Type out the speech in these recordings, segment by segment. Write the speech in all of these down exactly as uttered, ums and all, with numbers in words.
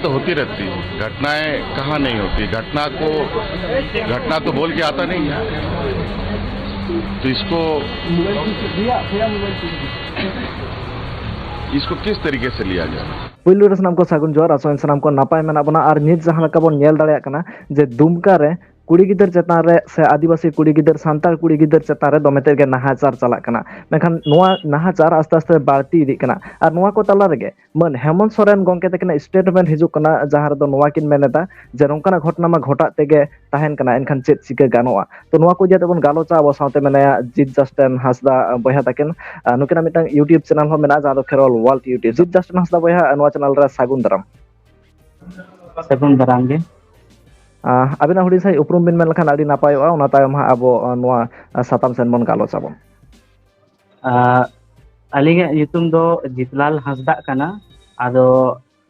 तो होती रहती है। घटनाएं कहाँ नहीं होती? घटना को, घटना तो बोल के आता नहीं है। तो इसको, इसको किस तरीके से लिया जाए? ᱯᱩᱭᱞᱩ ᱨᱮ ᱥᱟᱱᱟᱢ ᱠᱚ ᱥᱟᱹᱜᱩᱱ ᱡᱚᱦᱟᱨ᱾ ᱟᱥᱚᱜ ᱟᱹᱧ ᱥᱟᱱᱟᱢ ᱠᱚ ᱱᱟᱯᱟᱭ ᱢᱮᱱᱟᱜ ᱵᱚᱱᱟ᱾ ᱟᱨ ᱱᱤᱛ ᱡᱟᱦᱟᱸ ᱞᱮᱠᱟ ᱵᱚᱱ ᱧᱮᱞ ᱫᱟᱲᱮᱭᱟᱜ ᱠᱟᱱᱟ ᱡᱮ ᱫᱩᱢᱠᱟ ᱨᱮ ᱠᱩᱲᱤ ᱜᱤᱫᱟᱹᱨ ᱪᱮᱛᱟᱱ ᱨᱮ ᱥᱮ ᱟᱹᱫᱤᱵᱟᱹᱥᱤ ᱠᱩᱲᱤ ᱜᱤᱫᱟᱹᱨ, ᱥᱟᱱᱛᱟᱲ ᱠᱩᱲᱤ ᱜᱤᱫᱟᱹᱨ ᱪᱮᱛᱟᱱ ᱨᱮ ᱫᱚᱢᱮ ᱛᱮᱫ ᱜᱮ ᱱᱟᱦᱟᱪᱟᱨ ᱪᱟᱞᱟᱜ ᱠᱟᱱᱟ᱾ ᱢᱮᱱᱠᱷᱟᱱ ᱱᱚᱣᱟ ᱱᱟᱦᱟᱪᱟᱨ ᱟᱥᱛᱮ ᱟᱥᱛᱮ ᱵᱟᱹᱲᱛᱤ ᱤᱫᱤᱜ ᱠᱟᱱᱟ᱾ ᱟᱨ ᱱᱚᱣᱟ ᱠᱚ ᱛᱟᱞᱟ ᱨᱮᱜᱮ ᱢᱟᱹᱱ ᱦᱮᱢᱚᱱᱛ ᱥᱚᱨᱮᱱ ᱜᱚᱢᱠᱮ ᱛᱟᱹᱠᱤᱱᱟᱜ statement ᱦᱤᱡᱩᱜ ᱠᱟᱱᱟ, ᱡᱟᱦᱟᱸ ᱨᱮᱫᱚ ᱱᱚᱣᱟ ᱠᱤᱱ ᱢᱮᱱ ᱮᱫᱟ ᱡᱮ ᱱᱚᱝᱠᱟᱱᱟᱜ ᱜᱷᱚᱴᱚᱱᱟ ᱢᱟ ᱜᱷᱚᱴᱟᱜ ᱛᱮᱜᱮ ᱛᱟᱦᱮᱱ ᱠᱟᱱᱟ, ᱮᱱᱠᱷᱟᱱ ᱪᱮᱫ ᱪᱤᱠᱟᱹ ᱜᱟᱱᱚᱜᱼᱟ? ᱛᱚ ᱱᱚᱣᱟ ᱠᱚ ᱤᱫᱤ ᱠᱟᱛᱮ ᱵᱚᱱ ᱜᱟᱞᱚᱪᱟ᱾ ᱟᱵᱚ ᱥᱟᱶᱛᱮ ᱢᱮᱱᱟᱭᱟ ᱡᱤᱛ ᱡᱟᱥᱴᱮᱱ ᱦᱟᱸᱥᱫᱟ ᱵᱚᱭᱦᱟ ᱛᱟᱹᱠᱤᱱ᱾ ᱟᱨ ᱱᱩᱠᱤᱱᱟᱜ ᱢᱤᱫᱴᱟᱝ YouTube channel ᱦᱚᱸ ᱢᱮᱱᱟᱜᱼᱟ, ᱡᱟᱦᱟᱸ ᱫᱚ ᱠᱷᱮᱨᱣᱟᱞ ᱣᱟᱨᱞᱰ YouTube᱾ ᱡᱤᱛ ᱡᱟᱥᱴᱮᱱ ᱦᱟᱸᱥᱫᱟ ᱵᱚᱭᱦᱟ, ᱱᱚᱣᱟ channel ᱨᱮ ᱥᱟᱹᱜᱩᱱ ᱫᱟᱨᱟᱢ᱾ ᱥᱟᱹᱜᱩᱱ ᱫᱟᱨᱟᱢ ᱜᱮ᱾ ᱟᱸ, ᱟᱹᱵᱤᱱᱟᱜ ᱦᱩᱰᱤᱧ ᱥᱟᱺᱦᱤᱡ ᱩᱯᱨᱩᱢ ᱵᱤᱱ ᱢᱮᱱ ᱞᱮᱠᱷᱟᱱ ᱟᱹᱰᱤ ᱱᱟᱯᱟᱭᱚᱜᱼᱟ, ᱚᱱᱟ ᱛᱟᱭᱚᱢ ᱦᱟᱸᱜ ᱟᱵᱚ, ᱟᱸ, ᱱᱚᱣᱟ, ᱟᱸ, ᱥᱟᱛᱟᱢ ᱥᱮᱱ ᱵᱚᱱ ᱜᱟᱞᱚᱪ ᱟᱵᱚᱱ᱾ ᱟᱸ, ᱟᱹᱞᱤᱧᱟᱜ ᱧᱩᱛᱩᱢ ᱫᱚ ᱡᱤᱛᱞᱟᱞ ᱦᱟᱸᱥᱫᱟᱜ ᱠᱟᱱᱟ᱾ ᱟᱫᱚ,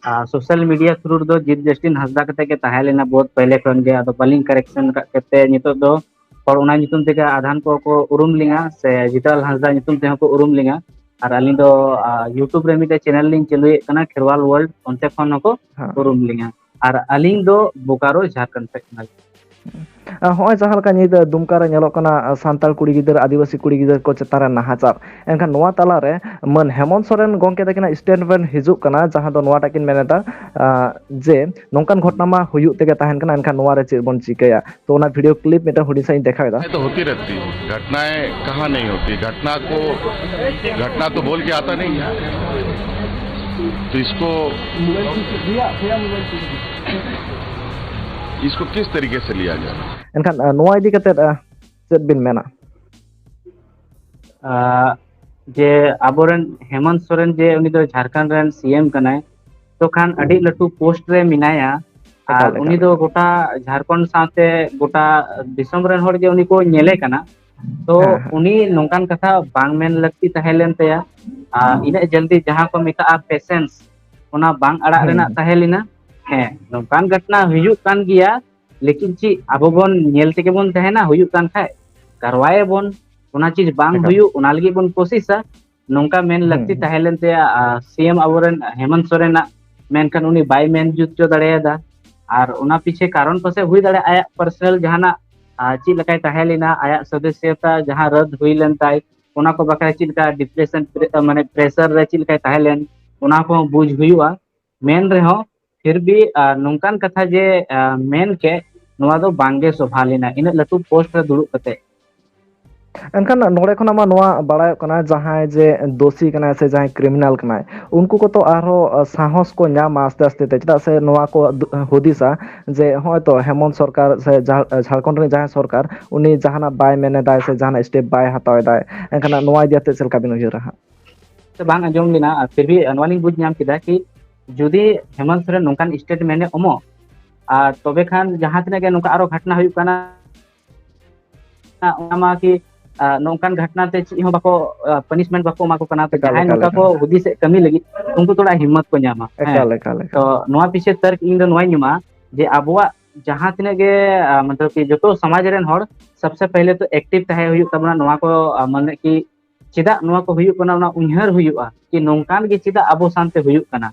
ᱟᱸ, social media through ᱨᱮᱫᱚ ᱡᱤᱛ ᱡᱟᱥᱴᱤᱱ ᱦᱟᱸᱥᱫᱟ ᱠᱟᱛᱮ ᱜᱮ ᱛᱟᱦᱮᱸ ᱞᱮᱱᱟ ᱵᱚᱦᱩᱛ ᱯᱮᱦᱞᱮ ᱠᱷᱚᱱ ᱜᱮ, ᱟᱫᱚ ᱵᱟᱹᱞᱤᱧ correction ᱟᱠᱟᱫ ᱠᱟᱛᱮ ᱱᱤᱛᱚᱜ ᱫᱚ ᱦᱚᱲ ᱚᱱᱟ ᱧᱩᱛᱩᱢ ᱛᱮᱜᱮ ᱟᱫᱷᱟᱱ ᱠᱚᱠᱚ ᱩᱨᱩᱢ ᱞᱤᱧᱟ ᱥᱮ ᱡᱤᱛᱞᱟᱞ ᱦᱟᱸᱥᱫᱟ ᱧᱩᱛᱩᱢ ᱛᱮᱦᱚᱸ ᱠᱚ ᱩᱨᱩᱢ ᱞᱤᱧᱟ᱾ ᱟᱨ ᱟᱹᱞᱤᱧ ᱫᱚ, ᱟᱸ, YouTube ᱨᱮ ᱢᱤᱫᱴᱮᱡ channel ᱞᱤᱧ ᱪᱟᱹᱞᱩᱭᱮᱫ ᱠᱟᱱᱟ, ᱠᱷᱮᱨᱣᱟᱞ ᱣᱟᱨᱞᱰ, ᱚᱱᱛᱮ ᱠᱷᱚᱱ ᱦᱚᱸᱠᱚ ᱦᱮᱸ᱾ ᱩᱨᱩᱢ ᱞᱤᱧᱟ᱾ ᱟᱨ ᱟᱹᱞᱤᱧ ᱫᱚ ᱵᱳᱠᱟᱨᱳ, ᱡᱷᱟᱲᱠᱷᱚᱸᱰ ᱥᱮᱫ ᱠᱟᱱᱟᱞᱤᱧ᱾ ᱟᱨ ᱦᱚᱸᱜᱼᱚᱭ ᱡᱟᱦᱟᱸ ᱞᱮᱠᱟ ᱧᱤᱫᱟᱹ ᱫᱩᱢᱠᱟ ᱨᱮ ᱧᱮᱞᱚᱜ ᱠᱟᱱᱟ, ᱥᱟᱱᱛᱟᱲ ᱠᱩᱲᱤ ᱜᱤᱫᱟᱹᱨ, ᱟᱹᱫᱤᱵᱟᱹᱥᱤ ᱠᱩᱲᱤ ᱜᱤᱫᱟᱹᱨ ᱠᱚ ᱪᱮᱛᱟᱱ ᱨᱮ ᱱᱟᱦᱟᱪᱟᱨ, ᱮᱱᱠᱷᱟᱱ ᱱᱚᱣᱟ ᱛᱟᱞᱟᱨᱮ ᱢᱟᱹᱱ ᱦᱮᱢᱚᱱᱛ ᱥᱚᱨᱮᱱ ᱜᱚᱢᱠᱮ ᱛᱟᱹᱠᱤᱱᱟᱜ statement ᱦᱤᱡᱩᱜ ᱠᱟᱱᱟ, ᱡᱟᱦᱟᱸ ᱫᱚ ᱱᱚᱣᱟᱴᱟᱜ ᱠᱤᱱ ᱢᱮᱱ ᱮᱫᱟ, ᱟᱸ, ᱡᱮ ᱱᱚᱝᱠᱟᱱ ᱜᱷᱚᱴᱚᱱᱟ ᱢᱟ ᱦᱩᱭᱩᱜ ᱛᱮᱜᱮ ᱛᱟᱦᱮᱱ ᱠᱟᱱᱟ, ᱮᱱᱠᱷᱟᱱ ᱱᱚᱣᱟ ᱨᱮ ᱪᱮᱫ ᱵᱚᱱ ᱪᱤᱠᱟᱹᱭᱟ? ᱛᱚ ᱚᱱᱟ video clip ᱢᱤᱫᱴᱟᱝ ᱦᱩᱰᱤᱧ ᱥᱟᱺᱦᱤᱡ ᱤᱧ ᱫᱮᱠᱷᱟᱣ ᱮᱫᱟ᱾ तो होती रहती है। घटनाएं कहाँ नहीं होती? घटना को, घटना तो बोल के आता नहीं है। तो इसको, इसको किस तरीके से लिया जाए? ᱮᱱᱠᱷᱟᱱ, ᱟᱸ, ᱱᱚᱣᱟ ᱤᱫᱤ ᱠᱟᱛᱮᱫ, ᱟᱸ, ᱪᱮᱫ ᱵᱤᱱ ᱢᱮᱱᱟ? ᱟᱸ, ᱡᱮ ᱟᱵᱚᱨᱮᱱ ᱦᱮᱢᱚᱱᱛ ᱥᱚᱨᱮᱱ ᱡᱮ ᱩᱱᱤ ᱫᱚ ᱡᱷᱟᱲᱠᱷᱚᱸᱰ ᱨᱮᱱ CM ᱠᱟᱱᱟᱭ, ᱛᱚ ᱠᱷᱟᱱ ᱟᱹᱰᱤ ᱞᱟᱹᱴᱩ post ᱨᱮ ᱢᱮᱱᱟᱭᱟ᱾ ᱮᱠᱟᱞ, ᱟᱨ ᱩᱱᱤ ᱮᱠᱟᱞ᱾ ᱫᱚ ᱜᱚᱴᱟ ᱡᱷᱟᱲᱠᱷᱚᱸᱰ ᱥᱟᱶᱛᱮ ᱜᱚᱴᱟ ᱫᱤᱥᱚᱢ ᱨᱮᱱ ᱦᱚᱲ ᱜᱮ ᱩᱱᱤ ᱠᱚ ᱧᱮᱞᱮ ᱠᱟᱱᱟ᱾ ᱛᱚ ᱦᱮᱸ, ᱦᱮᱸ᱾ ᱩᱱᱤ ᱱᱚᱝᱠᱟᱱ ᱠᱟᱛᱷᱟ ᱵᱟᱝ ᱢᱮᱱ ᱞᱟᱹᱠᱛᱤ ᱛᱟᱦᱮᱸ ᱞᱮᱱ ᱛᱟᱭᱟ᱾ ᱟᱨ ᱤᱱᱟᱹᱜ ᱡᱚᱞᱫᱤ ᱡᱟᱦᱟᱸ ᱠᱚ ᱢᱮᱛᱟᱜᱼᱟ patience, ᱚᱱᱟ ᱵᱟᱝ ᱟᱲᱟᱜ ᱦᱮᱸ, ᱨᱮᱱᱟᱜ ᱦᱮᱸ᱾ ᱛᱟᱦᱮᱸ ᱞᱮᱱᱟ᱾ ᱦᱮᱸ, ᱱᱚᱝᱠᱟᱱ ᱜᱷᱚᱴᱱᱟ ᱦᱩᱭᱩᱜ ᱠᱟᱱ ᱜᱮᱭᱟ, ᱞᱮᱠᱤᱱ ᱪᱮᱫ ᱟᱵᱚ ᱵᱚᱱ ᱧᱮᱞ ᱛᱮᱜᱮ ᱵᱚᱱ ᱛᱟᱦᱮᱱᱟ? ᱦᱩᱭᱩᱜ ᱠᱟᱱ ᱠᱷᱟᱡ ᱠᱟᱨᱣᱟᱭ ᱟᱵᱚᱱ, ᱚᱱᱟ ᱪᱤᱡᱽ ᱵᱟᱝ ᱮᱠᱟᱞ᱾ ᱦᱩᱭᱩᱜ ᱚᱱᱟ ᱞᱟᱹᱜᱤᱫ ᱵᱚᱱ ᱠᱳᱥᱤᱥᱟ᱾ ᱱᱚᱝᱠᱟ ᱢᱮᱱ ᱦᱩᱸ, ᱞᱟᱹᱠᱛᱤ ᱦᱩᱸ᱾ ᱛᱟᱦᱮᱸ ᱞᱮᱱ ᱛᱟᱭᱟ, ᱟᱨ CM ᱟᱵᱚᱨᱮᱱ ᱦᱮᱢᱚᱱᱛ ᱥᱚᱨᱮᱱᱟᱜ ᱢᱮᱱᱠᱷᱟᱱ ᱩᱱᱤ ᱵᱟᱭ ᱢᱮᱱ ᱡᱩᱛ ᱦᱚᱪᱚ ᱫᱟᱲᱮᱭᱟᱫᱟ᱾ ᱟᱨ ᱚᱱᱟ ᱯᱤᱪᱷᱮ ᱠᱟᱨᱚᱱ ᱯᱟᱥᱮᱡ ᱦᱩᱭ ᱫᱟᱲᱮᱭᱟᱜᱼᱟ ᱟᱭᱟᱜ ᱯᱟᱨᱥᱚᱱᱟᱞ ᱡᱟᱦᱟᱱᱟᱜ, ᱟᱨ ᱪᱮᱫ ᱞᱮᱠᱟᱭ ᱛᱟᱦᱮᱸ ᱞᱮᱱᱟ, ᱟᱭᱟᱜ ᱥᱚᱫᱚᱥᱥᱚᱛᱟ ᱡᱟᱦᱟᱸ ᱨᱟᱫ ᱦᱩᱭ ᱞᱮᱱ ᱛᱟᱭ, ᱚᱱᱟ ᱠᱚ ᱵᱟᱠᱷᱨᱟ ᱪᱮᱫ ᱞᱮᱠᱟ ᱰᱤᱯᱨᱮᱥᱚᱱ, ᱢᱟᱱᱮ ᱯᱨᱮᱥᱟᱨ ᱨᱮ ᱪᱮᱫ ᱞᱮᱠᱟᱭ ᱛᱟᱦᱮᱸ ᱞᱮᱱ, ᱚᱱᱟ ᱠᱚᱦᱚᱸ ᱵᱩᱡᱽ ᱦᱩᱭᱩᱜᱼᱟ᱾ ᱢᱮᱱ ᱨᱮᱦᱚᱸ ᱯᱷᱤᱨ ᱵᱷᱤ, ᱟᱨ ᱱᱚᱝᱠᱟᱱ ᱠᱟᱛᱷᱟ ᱡᱮ, ᱟᱨ ᱢᱮᱱ ᱠᱮᱫ, ᱱᱚᱣᱟ ᱫᱚ ᱵᱟᱝᱜᱮ ᱥᱚᱵᱷᱟ ᱞᱮᱱᱟ ᱤᱱᱟᱹᱜ ᱞᱟᱹᱴᱩ ᱯᱳᱥᱴ ᱨᱮ ᱫᱩᱲᱩᱵ ᱠᱟᱛᱮ᱾ ᱮᱱᱠᱷᱟᱱ ᱱᱚᱰᱮ ᱠᱷᱚᱱᱟᱜ ᱢᱟ ᱱᱚᱣᱟ ᱵᱟᱲᱟᱭᱚᱜ ᱠᱟᱱᱟ, ᱡᱟᱦᱟᱸᱭ ᱡᱮ ᱫᱳᱥᱤ ᱠᱟᱱᱟᱭ ᱥᱮ ᱡᱟᱦᱟᱸᱭ ᱠᱨᱤᱢᱤᱱᱟᱞ ᱠᱟᱱᱟᱭ, ᱩᱱᱠᱩ ᱠᱚ ᱛᱚ ᱟᱨᱦᱚᱸ ᱥᱟᱦᱚᱥ ᱠᱚ ᱧᱟᱢᱟ ᱟᱥᱛᱮ ᱟᱥᱛᱮ ᱛᱮ, ᱪᱮᱫᱟᱜ ᱥᱮ ᱱᱚᱣᱟ ᱠᱚ ᱫᱩ- ᱦᱩᱫᱤᱥᱟ ᱡᱮ ᱦᱚᱸᱜᱼᱚᱭ ᱛᱚ ᱦᱮᱢᱚᱱᱛ ᱥᱚᱨᱠᱟᱨ ᱥᱮ ᱡᱷᱟ- ᱡᱷᱟᱲᱠᱷᱚᱸᱰ ᱨᱮᱱ ᱡᱟᱦᱟᱸᱭ ᱥᱚᱨᱠᱟᱨ, ᱩᱱᱤ ᱡᱟᱦᱟᱱᱟᱜ ᱵᱟᱭ ᱢᱮᱱ ᱮᱫᱟᱭ ᱥᱮ ᱡᱟᱦᱟᱱᱟᱜ ᱥᱴᱮᱯ ᱵᱟᱭ ᱦᱟᱛᱟᱣ ᱮᱫᱟᱭ, ᱮᱱᱠᱷᱟᱱ ᱱᱚᱣᱟ ᱤᱫᱤ ᱠᱟᱛᱮ ᱪᱮᱫ ᱞᱮᱠᱟ ᱵᱤᱱ ᱩᱭᱦᱟᱹᱨᱟ ᱦᱟᱸᱜ? ᱥᱮ ᱵᱟᱝ ᱟᱸᱡᱚᱢ ᱞᱮᱱᱟ, ᱟᱨ ᱯᱷᱤᱨ ᱵᱷᱤ ᱱᱚᱣᱟ ᱞᱤᱧ ᱵᱩᱡᱽ ᱧᱟᱢ ᱠᱮᱫᱟ ᱠᱤ ᱡᱩᱫᱤ ᱦᱮᱢᱚᱱᱛ ᱥᱚᱨᱮᱱ ᱱᱚᱝᱠᱟᱱ ᱥᱴᱮᱴᱢᱮᱱᱴ ᱮ ᱮᱢᱚᱜ, ᱟᱨ ᱛᱚᱵᱮ ᱠᱷᱟᱱ ᱡᱟᱦᱟᱸ ᱛᱤᱱᱟᱹᱜ ᱜᱮ ᱱᱚᱝᱠᱟ ᱟᱨᱚ ᱜᱷᱟᱴᱱᱟ ᱦᱩᱭᱩᱜ ᱠᱟᱱᱟ, ᱚᱱᱟ ᱢᱟ ᱠᱤ, ᱟᱨ ᱱᱚᱝᱠᱟᱱ ᱜᱷᱟᱴᱱᱟ ᱛᱮ ᱪᱮᱫ ᱦᱚᱸ ᱵᱟᱠᱚ, ᱟᱨ ᱯᱟᱱᱤᱥᱢᱮᱱᱴ ᱵᱟᱠᱚ ᱮᱢᱟ ᱠᱚ ᱠᱟᱱᱟ, ᱛᱚ ᱮᱠᱟᱞ, ᱡᱟᱦᱟᱸᱭ ᱮᱠᱟᱞ, ᱱᱚᱝᱠᱟ ᱠᱚ ᱮᱠᱟᱞ᱾ ᱦᱩᱫᱤᱥᱮᱫ ᱠᱟᱹᱢᱤ ᱞᱟᱹᱜᱤᱫ, ᱩᱱᱠᱩ ᱛᱷᱚᱲᱟ ᱦᱤᱢᱢᱚᱛ ᱠᱚ ᱧᱟᱢᱟ᱾ ᱦᱮᱸ, ᱮᱠᱟᱞ, ᱮᱠᱟᱞ, ᱮᱠᱟᱞ᱾ ᱛᱚ ᱱᱚᱣᱟ ᱯᱤᱪᱷᱮ ᱛᱟᱨᱠ ᱤᱧ ᱫᱚ ᱱᱚᱣᱟᱧ ᱮᱢᱟ ᱡᱮ ᱟᱵᱚᱣᱟᱜ ᱡᱟᱦᱟᱸ ᱛᱤᱱᱟᱹᱜ ᱜᱮ, ᱟᱨ ᱢᱚᱛᱞᱚᱵ ᱠᱤ ᱡᱚᱛᱚ ᱥᱚᱢᱟᱡᱽ ᱨᱮᱱ ᱦᱚᱲ ᱥᱚᱵᱥᱮ ᱯᱟᱦᱞᱮ ᱛᱚ ᱮᱠᱴᱤᱵᱷ ᱛᱟᱦᱮᱸ ᱦᱩᱭᱩᱜ ᱛᱟᱵᱚᱱᱟ, ᱱᱚᱣᱟ ᱠᱚ, ᱟᱨ ᱢᱟᱱᱮ ᱠᱤ ᱪᱮᱫᱟᱜ ᱱᱚᱣᱟ ᱠᱚ ᱦᱩᱭᱩᱜ ᱠᱟᱱᱟ, ᱚᱱᱟ ᱩᱭᱦᱟᱹᱨ ᱦᱩᱭᱩᱜᱼᱟ ᱠᱤ ᱱᱚᱝᱠᱟᱱ ᱜᱮ ᱪᱮᱫᱟᱜ ᱟᱵᱚ ᱥᱟᱶᱛᱮ ᱦᱩᱭᱩᱜ ᱠᱟᱱᱟ᱾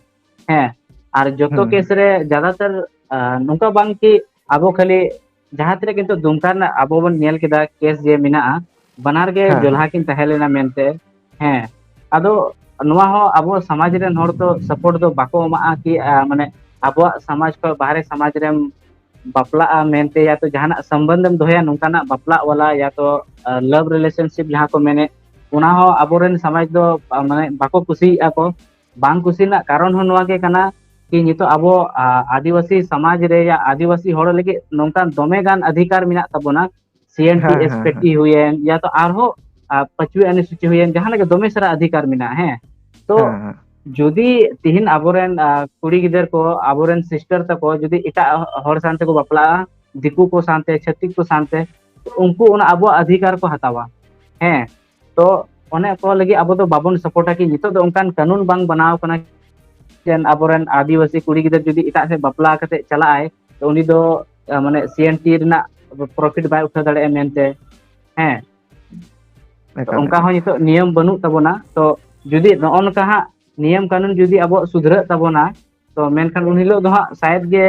ᱦᱮᱸ, ᱟᱨ ᱡᱚᱛᱚ ᱦᱩᱸ, ᱠᱮᱥ ᱨᱮ ᱡᱟᱫᱟᱛᱟᱨ, ᱟᱨ ᱱᱚᱝᱠᱟ ᱵᱟᱝ ᱠᱤ ᱟᱵᱚ ᱠᱷᱟᱹᱞᱤ ᱡᱟᱦᱟᱸ ᱛᱤᱱᱟᱹᱜ ᱠᱤᱱᱛᱩ ᱫᱩᱢᱠᱟ ᱨᱮᱱᱟᱜ ᱟᱵᱚ ᱵᱚᱱ ᱧᱮᱞ ᱠᱮᱫᱟ ᱠᱮᱥ ᱡᱮ ᱢᱮᱱᱟᱜᱼᱟ, ᱵᱟᱱᱟᱨ ᱜᱮ ᱦᱮᱸ, ᱡᱚᱞᱦᱟ ᱠᱤᱱ ᱛᱟᱦᱮᱸ ᱞᱮᱱᱟ ᱢᱮᱱᱛᱮ᱾ ᱦᱮᱸ, ᱟᱫᱚ ᱱᱚᱣᱟ ᱦᱚᱸ ᱟᱵᱚ ᱥᱚᱢᱟᱡᱽ ᱨᱮᱱ ᱦᱚᱲ ᱫᱚ ᱥᱟᱯᱳᱨᱴ ᱫᱚ ᱵᱟᱠᱚ ᱮᱢᱟᱜᱼᱟ ᱠᱤ, ᱟᱨ ᱢᱟᱱᱮ ᱟᱵᱚᱣᱟᱜ ᱥᱚᱢᱟᱡᱽ ᱠᱷᱚᱱ ᱵᱟᱦᱨᱮ ᱥᱚᱢᱟᱡᱽ ᱨᱮᱢ ᱵᱟᱯᱞᱟᱜᱼᱟ ᱢᱮᱱᱛᱮ, ᱭᱟ ᱛᱚ ᱡᱟᱦᱟᱱᱟᱜ ᱥᱚᱢᱵᱚᱱᱫᱷ ᱮᱢ ᱫᱚᱦᱚᱭᱟ ᱱᱚᱝᱠᱟᱱᱟᱜ ᱵᱟᱯᱞᱟᱜ ᱣᱟᱞᱟ, ᱭᱟ ᱛᱚ, ᱟᱨ, ᱞᱟᱵᱷ ᱨᱤᱞᱮᱥᱚᱱᱥᱤᱯ ᱡᱟᱦᱟᱸ ᱠᱚ ᱢᱮᱱᱮᱫ, ᱚᱱᱟ ᱦᱚᱸ ᱟᱵᱚᱨᱮᱱ ᱥᱚᱢᱟᱡᱽ ᱫᱚ, ᱟᱨ, ᱢᱟᱱᱮ ᱵᱟᱠᱚ ᱠᱩᱥᱤᱭᱟᱜᱼᱟ ᱠᱚ᱾ ᱵᱟᱝ ᱠᱩᱥᱤ ᱨᱮᱱᱟᱜ ᱠᱟᱨᱚᱱ ᱦᱚᱸ ᱱᱚᱣᱟ ᱜᱮ ᱠᱟᱱᱟ ᱠᱤ ᱱᱤᱛᱚᱜ ᱟᱵᱚ, ᱟᱨ, ᱟᱹᱫᱤᱵᱟᱹᱥᱤ ᱥᱚᱢᱟᱡᱽ ᱨᱮ ᱭᱟ ᱟᱹᱫᱤᱵᱟᱹᱥᱤ ᱦᱚᱲ ᱞᱟᱹᱜᱤᱫ ᱱᱚᱝᱠᱟᱱ ᱫᱚᱢᱮ ᱜᱟᱱ ᱚᱫᱷᱤᱠᱟᱨ ᱢᱮᱱᱟᱜ ᱛᱟᱵᱚᱱᱟ, ᱥᱤ ᱮᱱ ᱴᱤ ᱦᱮᱸ, ᱮᱥ ᱦᱮᱸ, ᱯᱤ ᱦᱮᱸ, ᱴᱤ ᱦᱩᱭᱮᱱ, ᱭᱟ ᱛᱚ ᱟᱨᱦᱚᱸ, ᱟᱨ, ᱯᱟᱸᱪᱣᱤ ᱚᱱᱩᱥᱩᱪᱤ ᱦᱩᱭᱮᱱ, ᱡᱟᱦᱟᱸ ᱞᱮᱠᱟ ᱫᱚᱢᱮ ᱥᱟᱨᱟ ᱚᱫᱷᱤᱠᱟᱨ ᱢᱮᱱᱟᱜᱼᱟ᱾ ᱦᱮᱸ, ᱛᱚ ᱦᱮᱸ, ᱦᱮᱸ, ᱡᱩᱫᱤ ᱛᱤᱦᱤᱧ ᱟᱵᱚᱨᱮᱱ, ᱟᱨ, ᱠᱩᱲᱤ ᱜᱤᱫᱟᱹᱨ ᱠᱚ, ᱟᱵᱚᱨᱮᱱ ᱥᱤᱥᱴᱟᱨ ᱛᱟᱠᱚ ᱡᱩᱫᱤ ᱮᱴᱟᱜ ᱦᱚᱲ ᱥᱟᱶ ᱛᱮᱠᱚ ᱵᱟᱯᱞᱟᱜᱼᱟ, ᱫᱤᱠᱩ ᱠᱚ ᱥᱟᱶᱛᱮ, ᱪᱷᱟᱹᱛᱤᱠ ᱠᱚ ᱥᱟᱶᱛᱮ, ᱩᱱᱠᱩ ᱚᱱᱟ ᱟᱵᱚᱣᱟᱜ ᱚᱫᱷᱤᱠᱟᱨ ᱠᱚ ᱦᱟᱛᱟᱣᱟ᱾ ᱦᱮᱸ, ᱛᱚ ᱚᱱᱮ ᱠᱚ ᱞᱟᱹᱜᱤᱫ ᱟᱵᱚ ᱫᱚ ᱵᱟᱵᱚᱱ ᱥᱟᱯᱳᱨᱴᱟ ᱠᱤ ᱱᱤᱛᱚᱜ ᱫᱚ ᱚᱱᱠᱟᱱ ᱠᱟᱹᱱᱩᱱ ᱵᱟᱝ ᱵᱮᱱᱟᱣ ᱠᱟᱱᱟ ᱡᱮ ᱟᱵᱚᱨᱮᱱ ᱟᱹᱫᱤᱵᱟᱹᱥᱤ ᱠᱩᱲᱤ ᱜᱤᱫᱟᱹᱨ ᱡᱩᱫᱤ ᱮᱴᱟᱜ ᱥᱮᱫ ᱵᱟᱯᱞᱟ ᱠᱟᱛᱮ ᱪᱟᱞᱟᱜ ᱟᱭ, ᱛᱚ ᱩᱱᱤ ᱫᱚ, ᱟᱨ, ᱢᱟᱱᱮ ᱥᱤ ᱮᱱ ᱴᱤ ᱨᱮᱱᱟᱜ ᱯᱨᱚᱯᱷᱤᱴ ᱵᱟᱭ ᱩᱴᱷᱟᱹᱣ ᱫᱟᱲᱮᱭᱟᱜᱼᱟ ᱢᱮᱱᱛᱮ᱾ ᱦᱮᱸ, ᱛᱚ ᱮᱠᱟᱞ, ᱚᱱᱠᱟ ᱮᱠᱟᱞ᱾ ᱦᱚᱸ ᱱᱤᱛᱚᱜ ᱱᱤᱭᱚᱢ ᱵᱟᱹᱱᱩᱜ ᱛᱟᱵᱚᱱᱟ᱾ ᱛᱚ ᱡᱩᱫᱤ ᱱᱚᱜᱼᱚ ᱱᱚᱝᱠᱟ ᱦᱟᱸᱜ ᱱᱤᱭᱚᱢ ᱠᱟᱹᱱᱩᱱ ᱡᱩᱫᱤ ᱟᱵᱚᱣᱟᱜ ᱥᱩᱫᱷᱨᱟᱹᱜ ᱛᱟᱵᱚᱱᱟ, ᱛᱚ ᱢᱮᱱᱠᱷᱟᱱ ᱩᱱ ᱦᱤᱞᱳᱜ ᱫᱚ ᱦᱟᱸᱜ ᱥᱟᱭᱮᱫ ᱜᱮ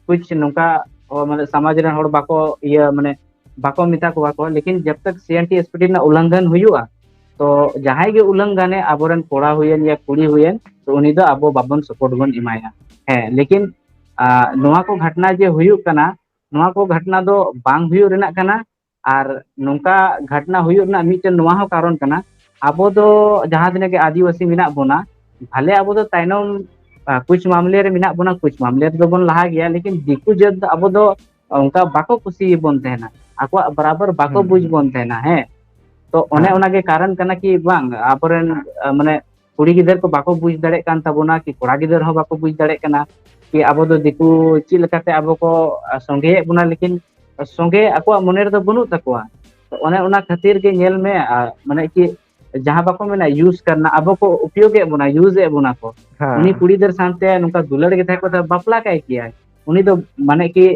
ᱠᱩᱪ ᱱᱚᱝᱠᱟ, ᱚ, ᱢᱟᱱᱮ ᱥᱚᱢᱟᱡᱽ ᱨᱮᱱ ᱦᱚᱲ ᱵᱟᱠᱚ ᱤᱭᱟᱹ, ᱢᱟᱱᱮ ᱵᱟᱠᱚ ᱢᱮᱛᱟ ᱠᱚᱣᱟ ᱠᱚ, ᱞᱮᱠᱤᱱ ᱡᱟᱵ ᱛᱟᱠ ᱥᱤ N T S P T ᱨᱮᱱᱟᱜ ᱩᱞᱞᱚᱝᱜᱷᱚᱱ ᱦᱩᱭᱩᱜᱼᱟ, ᱛᱚ ᱡᱟᱦᱟᱸᱭ ᱜᱮ ᱩᱞᱞᱚᱝᱜᱷᱚᱱᱮ, ᱟᱵᱚᱨᱮᱱ ᱠᱚᱲᱟ ᱦᱩᱭᱮᱱ ᱭᱟ ᱠᱩᱲᱤ ᱦᱩᱭᱮᱱ, ᱛᱚ ᱩᱱᱤ ᱫᱚ ᱟᱵᱚ ᱵᱟᱵᱚᱱ ᱥᱟᱯᱳᱨᱴ ᱵᱚᱱ ᱮᱢᱟᱭᱟ᱾ ᱦᱮᱸ, ᱞᱮᱠᱤᱱ ᱟ, ᱱᱚᱣᱟ ᱠᱚ ᱜᱷᱚᱴᱱᱟ ᱡᱮ ᱦᱩᱭᱩᱜ ᱠᱟᱱᱟ, ᱱᱚᱣᱟ ᱠᱚ ᱜᱷᱚᱴᱱᱟ ᱫᱚ ᱵᱟᱝ ᱦᱩᱭᱩᱜ ᱨᱮᱱᱟᱜ ᱠᱟᱱᱟ᱾ ᱟᱨ ᱱᱚᱝᱠᱟ ᱜᱷᱚᱴᱱᱟ ᱦᱩᱭᱩᱜ ᱨᱮᱱᱟᱜ ᱢᱤᱫᱴᱮᱱ ᱱᱚᱣᱟ ᱦᱚᱸ ᱠᱟᱨᱚᱱ ᱠᱟᱱᱟ, ᱟᱵᱚ ᱫᱚ ᱡᱟᱦᱟᱸ ᱛᱤᱱᱟᱹᱜ ᱜᱮ ᱟᱹᱫᱤᱵᱟᱹᱥᱤ ᱢᱮᱱᱟᱜ ᱵᱚᱱᱟ, ᱵᱷᱟᱞᱮ ᱟᱵᱚ ᱫᱚ ᱛᱟᱭᱱᱚᱢ, ᱟ, ᱠᱩᱪ ᱢᱟᱢᱞᱮ ᱨᱮ ᱢᱮᱱᱟᱜ ᱵᱚᱱᱟ, ᱠᱩᱪ ᱢᱟᱢᱞᱮ ᱨᱮᱫᱚ ᱵᱚᱱ ᱞᱟᱦᱟ ᱜᱮᱭᱟ, ᱞᱮᱠᱤᱱ ᱫᱤᱠᱩ ᱡᱟᱹᱛ ᱫᱚ ᱟᱵᱚ ᱫᱚ ᱚᱱᱠᱟ ᱵᱟᱠᱚ ᱠᱩᱥᱤ ᱵᱚᱱ ᱛᱟᱦᱮᱱᱟ, ᱟᱠᱚᱣᱟᱜ ᱵᱟᱨᱟᱵᱚᱨ ᱵᱟᱠᱚ ᱦᱩᱸ, ᱵᱩᱡᱽ ᱦᱩᱸ᱾ ᱵᱚᱱ ᱛᱟᱦᱮᱱᱟ᱾ ᱦᱮᱸ, ᱛᱚ ᱚᱱᱮ ᱦᱮᱸ᱾ ᱚᱱᱟ ᱜᱮ ᱠᱟᱨᱚᱱ ᱠᱟᱱᱟ ᱠᱤ ᱵᱟᱝ ᱟᱵᱚᱨᱮᱱ, ᱟ, ᱢᱟᱱᱮ ᱠᱩᱲᱤ ᱜᱤᱫᱟᱹᱨ ᱠᱚ ᱵᱟᱠᱚ ᱵᱩᱡᱽ ᱫᱟᱲᱮᱭᱟᱜ ᱠᱟᱱ ᱛᱟᱵᱚᱱᱟ, ᱠᱤ ᱠᱚᱲᱟ ᱜᱤᱫᱟᱹᱨ ᱦᱚᱸ ᱵᱟᱠᱚ ᱵᱩᱡᱽ ᱫᱟᱲᱮᱭᱟᱜ ᱠᱟᱱᱟ ᱠᱤ ᱟᱵᱚ ᱫᱚ ᱫᱤᱠᱩ ᱪᱮᱫ ᱞᱮᱠᱟᱛᱮ ᱟᱵᱚ ᱠᱚ, ᱟ, ᱥᱚᱸᱜᱮᱭᱮᱫ ᱵᱚᱱᱟ, ᱞᱮᱠᱤᱱ ᱥᱚᱸᱜᱮ ᱟᱠᱚᱣᱟᱜ ᱢᱚᱱᱮ ᱨᱮᱫᱚ ᱵᱟᱹᱱᱩᱜ ᱛᱟᱠᱚᱣᱟ᱾ ᱛᱚ ᱚᱱᱮ ᱚᱱᱟ ᱠᱷᱟᱹᱛᱤᱨ ᱜᱮ ᱧᱮᱞ ᱢᱮ, ᱟ, ᱢᱟᱱᱮ ᱠᱤ ᱡᱟᱦᱟᱸ ᱵᱟᱠᱚ ᱢᱮᱱᱟ use ᱠᱟᱨᱱᱟ, ᱟᱵᱚ ᱠᱚ ᱩᱯᱭᱳᱜᱮᱫ ᱵᱚᱱᱟ, use ᱮᱫ ᱵᱚᱱᱟ ᱠᱚ᱾ ᱦᱮᱸ᱾ ᱩᱱᱤ ᱠᱩᱲᱤ ᱜᱤᱫᱟᱹᱨ ᱥᱟᱶᱛᱮ ᱱᱚᱝᱠᱟ ᱫᱩᱞᱟᱹᱲ ᱜᱮ ᱛᱟᱦᱮᱸ ᱠᱚᱜ ᱛᱟᱭᱟ, ᱵᱟᱯᱞᱟ ᱠᱟᱭ ᱠᱮᱭᱟᱭ᱾ ᱩᱱᱤ ᱫᱚ ᱢᱟᱱᱮ ᱠᱤ,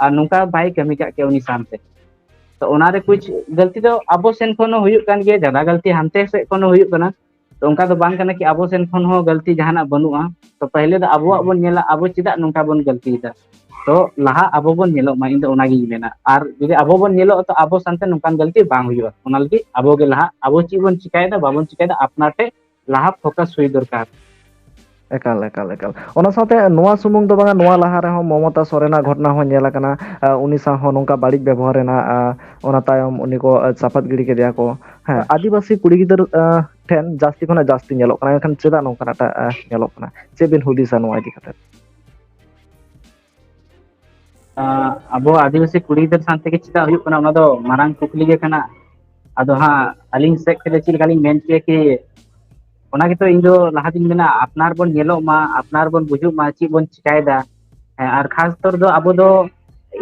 ᱟᱨ ᱱᱚᱝᱠᱟ ᱵᱟᱭ ᱠᱟᱹᱢᱤ ᱠᱟᱜ ᱠᱮᱭᱟ ᱩᱱᱤ ᱥᱟᱶᱛᱮ᱾ ᱛᱚ ᱚᱱᱟᱨᱮ ᱠᱩᱪ ᱜᱟᱹᱞᱛᱤ ᱫᱚ ᱟᱵᱚ ᱥᱮᱱ ᱠᱷᱚᱱ ᱦᱚᱸ ᱦᱩᱭᱩᱜ ᱠᱟᱱ ᱜᱮᱭᱟ, ᱡᱟᱫᱟ ᱜᱟᱹᱞᱛᱤ ᱦᱟᱱᱛᱮ ᱥᱮᱫ ᱠᱷᱚᱱ ᱦᱚᱸ ᱦᱩᱭᱩᱜ ᱠᱟᱱᱟ᱾ ᱛᱚ ᱚᱱᱠᱟ ᱫᱚ ᱵᱟᱝ ᱠᱟᱱᱟ ᱠᱤ ᱟᱵᱚ ᱥᱮᱱ ᱠᱷᱚᱱ ᱦᱚᱸ ᱜᱟᱹᱞᱛᱤ ᱡᱟᱦᱟᱱᱟᱜ ᱵᱟᱹᱱᱩᱜᱼᱟ᱾ ᱛᱚ ᱯᱟᱦᱞᱮ ᱫᱚ ᱟᱵᱚᱣᱟᱜ ᱦᱩᱸ᱾ ᱵᱚᱱ ᱧᱮᱞᱟ, ᱟᱵᱚ ᱪᱮᱫᱟᱜ ᱱᱚᱝᱠᱟ ᱵᱚᱱ ᱜᱟᱹᱞᱛᱤᱭᱮᱫᱟ᱾ ᱛᱚ ᱞᱟᱦᱟ ᱟᱵᱚ ᱵᱚᱱ ᱧᱮᱞᱚᱜ ᱢᱟ, ᱤᱧ ᱫᱚ ᱚᱱᱟᱜᱤᱧ ᱢᱮᱱᱟ᱾ ᱟᱨ ᱡᱩᱫᱤ ᱟᱵᱚ ᱵᱚᱱ ᱧᱮᱞᱚᱜᱼᱟ, ᱛᱚ ᱟᱵᱚ ᱥᱟᱶᱛᱮ ᱱᱚᱝᱠᱟᱱ ᱜᱟᱹᱞᱛᱤ ᱵᱟᱝ ᱦᱩᱭᱩᱜᱼᱟ᱾ ᱚᱱᱟ ᱞᱟᱹᱜᱤᱫ ᱟᱵᱚ ᱜᱮ ᱞᱟᱦᱟ, ᱟᱵᱚ ᱪᱮᱫ ᱵᱚᱱ ᱪᱤᱠᱟᱭᱮᱫᱟ, ᱵᱟᱵᱚᱱ ᱪᱤᱠᱟᱭᱮᱫᱟ, ᱟᱯᱱᱟᱨ ᱴᱷᱮᱡ ᱞᱟᱦᱟ focus ᱦᱩᱭ ᱫᱚᱨᱠᱟᱨ᱾ ᱮᱠᱟᱞ, ᱮᱠᱟᱞ, ᱮᱠᱟᱞ᱾ ᱚᱱᱟ ᱥᱟᱶᱛᱮ ᱱᱚᱣᱟ ᱥᱩᱢᱩᱝ ᱫᱚ ᱵᱟᱝᱟ, ᱱᱚᱣᱟ ᱞᱟᱦᱟ ᱨᱮᱦᱚᱸ ᱢᱚᱢᱚᱛᱟ ᱥᱚᱨᱮᱱᱟᱜ ᱜᱷᱚᱴᱱᱟ ᱦᱚᱸ ᱧᱮᱞ ᱟᱠᱟᱱᱟ᱾ ᱟ, ᱩᱱᱤ ᱥᱟᱶ ᱦᱚᱸ ᱱᱚᱝᱠᱟ ᱵᱟᱹᱲᱤᱡ ᱵᱮᱵᱚᱦᱟᱨ ᱨᱮᱱᱟᱜ, ᱟ, ᱚᱱᱟ ᱛᱟᱭᱚᱢ ᱩᱱᱤ ᱠᱚ, ᱟ, ᱪᱟᱯᱟᱫ ᱜᱤᱰᱤ ᱠᱮᱫᱮᱭᱟ ᱠᱚ᱾ ᱦᱮᱸ, ᱟᱹᱫᱤᱵᱟᱹᱥᱤ ᱠᱩᱲᱤ ᱜᱤᱫᱟᱹᱨ, ᱟ, ᱴᱷᱮᱱ ᱡᱟᱹᱥᱛᱤ ᱠᱷᱚᱱᱟᱜ ᱡᱟᱹᱥᱛᱤ ᱧᱮᱞᱚᱜ ᱠᱟᱱᱟ, ᱮᱱᱠᱷᱟᱱ ᱪᱮᱫᱟᱜ ᱱᱚᱝᱠᱟᱱᱟᱜ ᱴᱟᱜ, ᱟ, ᱧᱮᱞᱚᱜ ᱠᱟᱱᱟ? ᱪᱮᱫ ᱵᱤᱱ ᱦᱩᱫᱤᱥᱟ ᱱᱚᱣᱟ ᱤᱫᱤ ᱠᱟᱛᱮ? ᱟᱸ, ᱟᱵᱚ ᱟᱹᱫᱤᱵᱟᱹᱥᱤ ᱠᱩᱲᱤ ᱜᱤᱫᱟᱹᱨ ᱥᱟᱶ ᱛᱮᱜᱮ ᱪᱮᱫᱟᱜ ᱦᱩᱭᱩᱜ ᱠᱟᱱᱟ, ᱚᱱᱟ ᱫᱚ ᱢᱟᱨᱟᱝ ᱠᱩᱠᱞᱤ ᱜᱮ ᱠᱟᱱᱟ᱾ ᱟᱫᱚ ᱦᱟᱸᱜ ᱟᱹᱞᱤᱧ ᱥᱮᱫ ᱠᱷᱚᱱ ᱫᱚ ᱪᱮᱫ ᱞᱮᱠᱟᱞᱤᱧ ᱢᱮᱱ ᱠᱮᱭᱟ ᱠᱤ, ᱚᱱᱟ ᱜᱮᱛᱚ ᱤᱧ ᱫᱚ ᱞᱟᱦᱟ ᱫᱤᱱ ᱢᱮᱱᱟ, ᱟᱯᱱᱟᱨ ᱵᱚᱱ ᱧᱮᱞᱚᱜ ᱢᱟ, ᱟᱯᱱᱟᱨ ᱵᱚᱱ ᱵᱩᱡᱷᱟᱹᱜ ᱢᱟ ᱪᱮᱫ ᱵᱚᱱ ᱪᱤᱠᱟᱭᱮᱫᱟ᱾ ᱦᱮᱸ, ᱟᱨ ᱠᱷᱟᱥ ᱛᱚᱨ ᱫᱚ ᱟᱵᱚ ᱫᱚ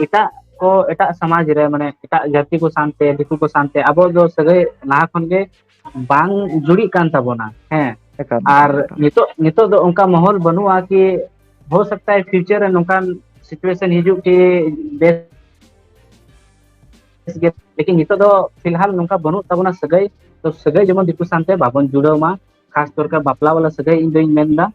ᱮᱴᱟᱜ ᱠᱚ, ᱮᱴᱟᱜ ᱥᱚᱢᱟᱡᱽ ᱨᱮ, ᱢᱟᱱᱮ ᱮᱴᱟᱜ ᱡᱟᱹᱛᱤ ᱠᱚ ᱥᱟᱶᱛᱮ, ᱫᱤᱠᱩ ᱠᱚ ᱥᱟᱶᱛᱮ ᱟᱵᱚ ᱫᱚ ᱥᱟᱹᱜᱟᱹᱭ ᱞᱟᱦᱟ ᱠᱷᱚᱱ ᱜᱮ ᱵᱟᱝ ᱡᱩᱲᱤᱜ ᱠᱟᱱ ᱛᱟᱵᱚᱱᱟ᱾ ᱦᱮᱸ, ᱮᱠᱟᱞ, ᱟᱨ ᱮᱠᱟᱞ, ᱮᱠᱟᱞ᱾ ᱱᱤᱛᱚᱜ, ᱱᱤᱛᱚᱜ ᱫᱚ ᱚᱱᱠᱟ ᱢᱚᱦᱚᱞ ᱵᱟᱹᱱᱩᱜᱼᱟ ᱠᱤ ᱦᱳ ᱥᱟᱠᱛᱟ ᱦᱟᱭ future ᱨᱮ ᱱᱚᱝᱠᱟᱱ situation ᱦᱤᱡᱩᱜ ᱠᱤ ᱵᱮᱥ ᱜᱮ, ᱞᱮᱠᱤᱱ ᱱᱤᱛᱚᱜ ᱫᱚ ᱯᱷᱤᱞᱦᱟᱞ ᱱᱚᱝᱠᱟ ᱵᱟᱹᱱᱩᱜ ᱛᱟᱵᱚᱱᱟ ᱥᱟᱹᱜᱟᱹᱭ᱾ ᱛᱚ ᱥᱟᱹᱜᱟᱹᱭ ᱡᱮᱢᱚᱱ ᱫᱤᱠᱩ ᱥᱟᱶᱛᱮ ᱵᱟᱵᱚᱱ ᱡᱩᱲᱟᱹᱣ ᱢᱟ, ᱠᱷᱟᱥ ᱛᱚᱨ ᱠᱟᱨ ᱵᱟᱯᱞᱟ ᱵᱟᱞᱟ ᱥᱟᱹᱜᱟᱹᱭ ᱤᱧ ᱫᱚᱧ ᱢᱮᱱ ᱮᱫᱟ᱾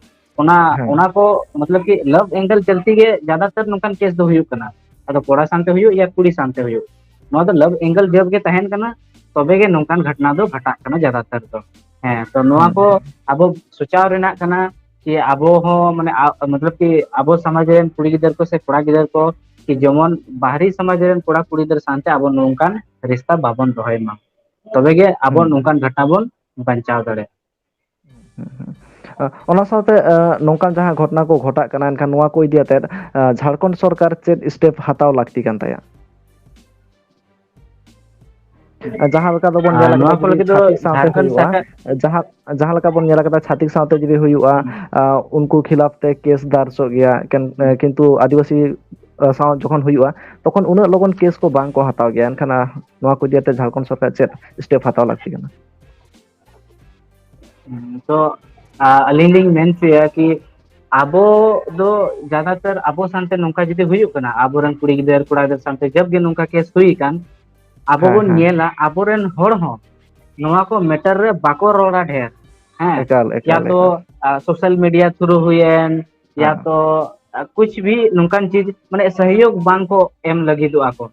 ᱚᱱᱟ ᱦᱮᱸ᱾ ᱚᱱᱟ ᱠᱚ ᱢᱚᱛᱞᱚᱵ ᱠᱤ ᱞᱟᱵᱷ ᱮᱝᱜᱮᱞ ᱪᱟᱞᱛᱤ ᱜᱮ ᱡᱟᱫᱟᱛᱟᱨ ᱱᱚᱝᱠᱟᱱ ᱠᱮᱥ ᱫᱚ ᱦᱩᱭᱩᱜ ᱠᱟᱱᱟ᱾ ᱟᱫᱚ ᱠᱚᱲᱟ ᱥᱟᱶᱛᱮ ᱦᱩᱭᱩᱜ ᱭᱟ ᱠᱩᱲᱤ ᱥᱟᱶᱛᱮ ᱦᱩᱭᱩᱜ, ᱱᱚᱣᱟ ᱫᱚ ᱞᱟᱵᱷ ᱮᱝᱜᱮᱞ ᱡᱟᱹᱵ ᱜᱮ ᱛᱟᱦᱮᱱ ᱠᱟᱱᱟ, ᱛᱚᱵᱮ ᱜᱮ ᱱᱚᱝᱠᱟᱱ ᱜᱷᱚᱴᱱᱟ ᱫᱚ ᱜᱷᱟᱴᱟᱜ ᱠᱟᱱᱟ ᱡᱟᱫᱟᱛᱟᱨ ᱫᱚ᱾ ᱦᱮᱸ, ᱛᱚ ᱱᱚᱣᱟ ᱦᱩᱸ, ᱠᱚ ᱦᱩᱸ᱾ ᱟᱵᱚ ᱥᱚᱪᱟᱣ ᱨᱮᱱᱟᱜ ᱠᱟᱱᱟ ᱠᱤ ᱟᱵᱚ ᱦᱚᱸ ᱢᱟᱱᱮ ᱟ-, ᱢᱚᱛᱞᱚᱵ ᱠᱤ ᱟᱵᱚ ᱥᱚᱢᱟᱡᱽ ᱨᱮᱱ ᱠᱩᱲᱤ ᱜᱤᱫᱟᱹᱨ ᱠᱚ ᱥᱮ ᱠᱚᱲᱟ ᱜᱤᱫᱟᱹᱨ ᱠᱚ ᱠᱤ ᱡᱮᱢᱚᱱ ᱵᱟᱦᱨᱤ ᱥᱚᱢᱟᱡᱽ ᱨᱮᱱ ᱠᱚᱲᱟ ᱠᱩᱲᱤ ᱜᱤᱫᱟᱹᱨ ᱥᱟᱶᱛᱮ ᱟᱵᱚ ᱱᱚᱝᱠᱟᱱ ᱨᱤᱥᱛᱟ ᱵᱟᱵᱚᱱ ᱫᱚᱦᱚᱭ ᱢᱟ, ᱛᱚᱵᱮ ᱜᱮ ᱟᱵᱚ ᱦᱩᱸ, ᱦᱩᱸ᱾ ᱱᱚᱝᱠᱟᱱ ᱜᱷᱚᱴᱱᱟ ᱵᱚᱱ ᱵᱟᱧᱪᱟᱣ ᱫᱟᱲᱮᱭᱟᱜᱼᱟ᱾ ᱦᱩᱸ, ᱦᱩᱸ᱾ ᱟ, ᱚᱱᱟ ᱥᱟᱶᱛᱮ, ᱟ, ᱱᱚᱝᱠᱟᱱ ᱡᱟᱦᱟᱸ ᱜᱷᱚᱴᱱᱟ ᱠᱚ ᱜᱷᱚᱴᱟᱜ ᱠᱟᱱᱟ, ᱮᱱᱠᱷᱟᱱ ᱱᱚᱣᱟ ᱠᱚ ᱤᱫᱤ ᱟᱛᱮᱫ, ᱟ, ᱡᱷᱟᱲᱠᱷᱚᱸᱰ ᱥᱚᱨᱠᱟᱨ ᱪᱮᱫ step ᱦᱟᱛᱟᱣ ᱞᱟᱹᱠᱛᱤ ᱠᱟᱱ ᱛᱟᱭᱟ? ᱡᱟᱦᱟᱸ ᱞᱮᱠᱟ ᱫᱚᱵᱚᱱ ᱟᱨ ᱧᱮᱞ ᱟᱠᱟᱫᱟ, ᱱᱚᱣᱟ ᱠᱚ ᱡᱩᱫᱤ ᱞᱟᱹᱜᱤᱫ ᱫᱚ ᱡᱷᱟᱲᱠᱷᱚᱸᱰ ᱥᱟᱶᱛᱮ ᱡᱷᱟᱲᱠᱷᱚᱸᱰ ᱦᱩᱭᱩᱜᱼᱟ, ᱥᱚᱨᱠᱟᱨ ᱡᱟᱦᱟᱸ, ᱡᱟᱦᱟᱸ ᱞᱮᱠᱟ ᱵᱚᱱ ᱧᱮᱞ ᱟᱠᱟᱫᱟ, ᱪᱷᱟᱹᱛᱤᱠ ᱥᱟᱶᱛᱮ ᱡᱩᱫᱤ ᱦᱩᱭᱩᱜᱼᱟ, ᱦᱩᱸ᱾ ᱟ, ᱩᱱᱠᱩ ᱠᱷᱤᱞᱟᱯ ᱛᱮ ᱠᱮᱥ ᱫᱟᱨᱡᱚᱜ ᱜᱮᱭᱟ᱾ ᱠᱮᱱ-, ᱮ, ᱠᱤᱱᱛᱩ ᱟᱹᱫᱤᱵᱟᱹᱥᱤ, ᱟ, ᱥᱟᱶ ᱡᱚᱠᱷᱚᱱ ᱦᱩᱭᱩᱜᱼᱟ, ᱛᱚᱠᱷᱚᱱ ᱩᱱᱟᱹᱜ ᱞᱚᱜᱚᱱ ᱠᱮᱥ ᱠᱚ ᱵᱟᱝ ᱠᱚ ᱦᱟᱛᱟᱣ ᱜᱮᱭᱟ᱾ ᱮᱱᱠᱷᱟᱱ, ᱟ, ᱱᱚᱣᱟ ᱠᱚ ᱤᱫᱤ ᱠᱟᱛᱮ ᱡᱷᱟᱲᱠᱷᱚᱸᱰ ᱥᱚᱨᱠᱟᱨ ᱪᱮᱫ step ᱦᱟᱛᱟᱣ ᱞᱟᱹᱠᱛᱤ ᱠᱟᱱᱟ? ᱦᱩᱸ, ᱛᱚ, ᱟ, ᱟᱹᱞᱤᱧ ᱞᱤᱧ ᱢᱮᱱ ᱦᱚᱪᱚᱭᱟ ᱠᱤ ᱟᱵᱚ ᱫᱚ ᱡᱟᱫᱟᱛᱟᱨ ᱟᱵᱚ ᱥᱟᱶᱛᱮ ᱱᱚᱝᱠᱟ ᱡᱩᱫᱤ ᱦᱩᱭᱩᱜ ᱠᱟᱱᱟ, ᱟᱵᱚᱨᱮᱱ ᱠᱩᱲᱤ ᱜᱤᱫᱟᱹᱨ ᱠᱚᱲᱟ ᱜᱤᱫᱟᱹᱨ ᱥᱟᱶᱛᱮ ᱡᱟᱵ ᱜᱮ ᱱᱚᱝᱠᱟ ᱠᱮᱥ ᱦᱩᱭ ᱟᱠᱟᱱ, ᱟᱵᱚ ᱦᱮᱸ, ᱵᱚᱱ ᱦᱮᱸ᱾ ᱧᱮᱞᱟ ᱟᱵᱚᱨᱮᱱ ᱦᱚᱲ ᱦᱚᱸ ᱱᱚᱣᱟ ᱠᱚ ᱢᱮᱴᱟᱨ ᱨᱮ ᱵᱟᱠᱚ ᱨᱚᱲᱟ ᱰᱷᱮᱨ᱾ ᱦᱮᱸ, ᱮᱠᱟᱞ, ᱭᱟ ᱮᱠᱟᱞ, ᱛᱚ, ᱮᱠᱟᱞ᱾ ᱟ, ᱥᱳᱥᱟᱞ ᱢᱤᱰᱤᱭᱟ ᱛᱷᱨᱩ ᱦᱩᱭᱮᱱ, ᱭᱟ ᱦᱮᱸ᱾ ᱛᱚ, ᱟ, ᱠᱩᱪ ᱵᱷᱤ ᱱᱚᱝᱠᱟᱱ ᱪᱤᱡᱽ, ᱢᱟᱱᱮ ᱥᱚᱦᱭᱳᱜᱽ ᱵᱟᱝ ᱠᱚ ᱮᱢ ᱞᱟᱹᱜᱤᱫᱚᱜᱼᱟ ᱠᱚ᱾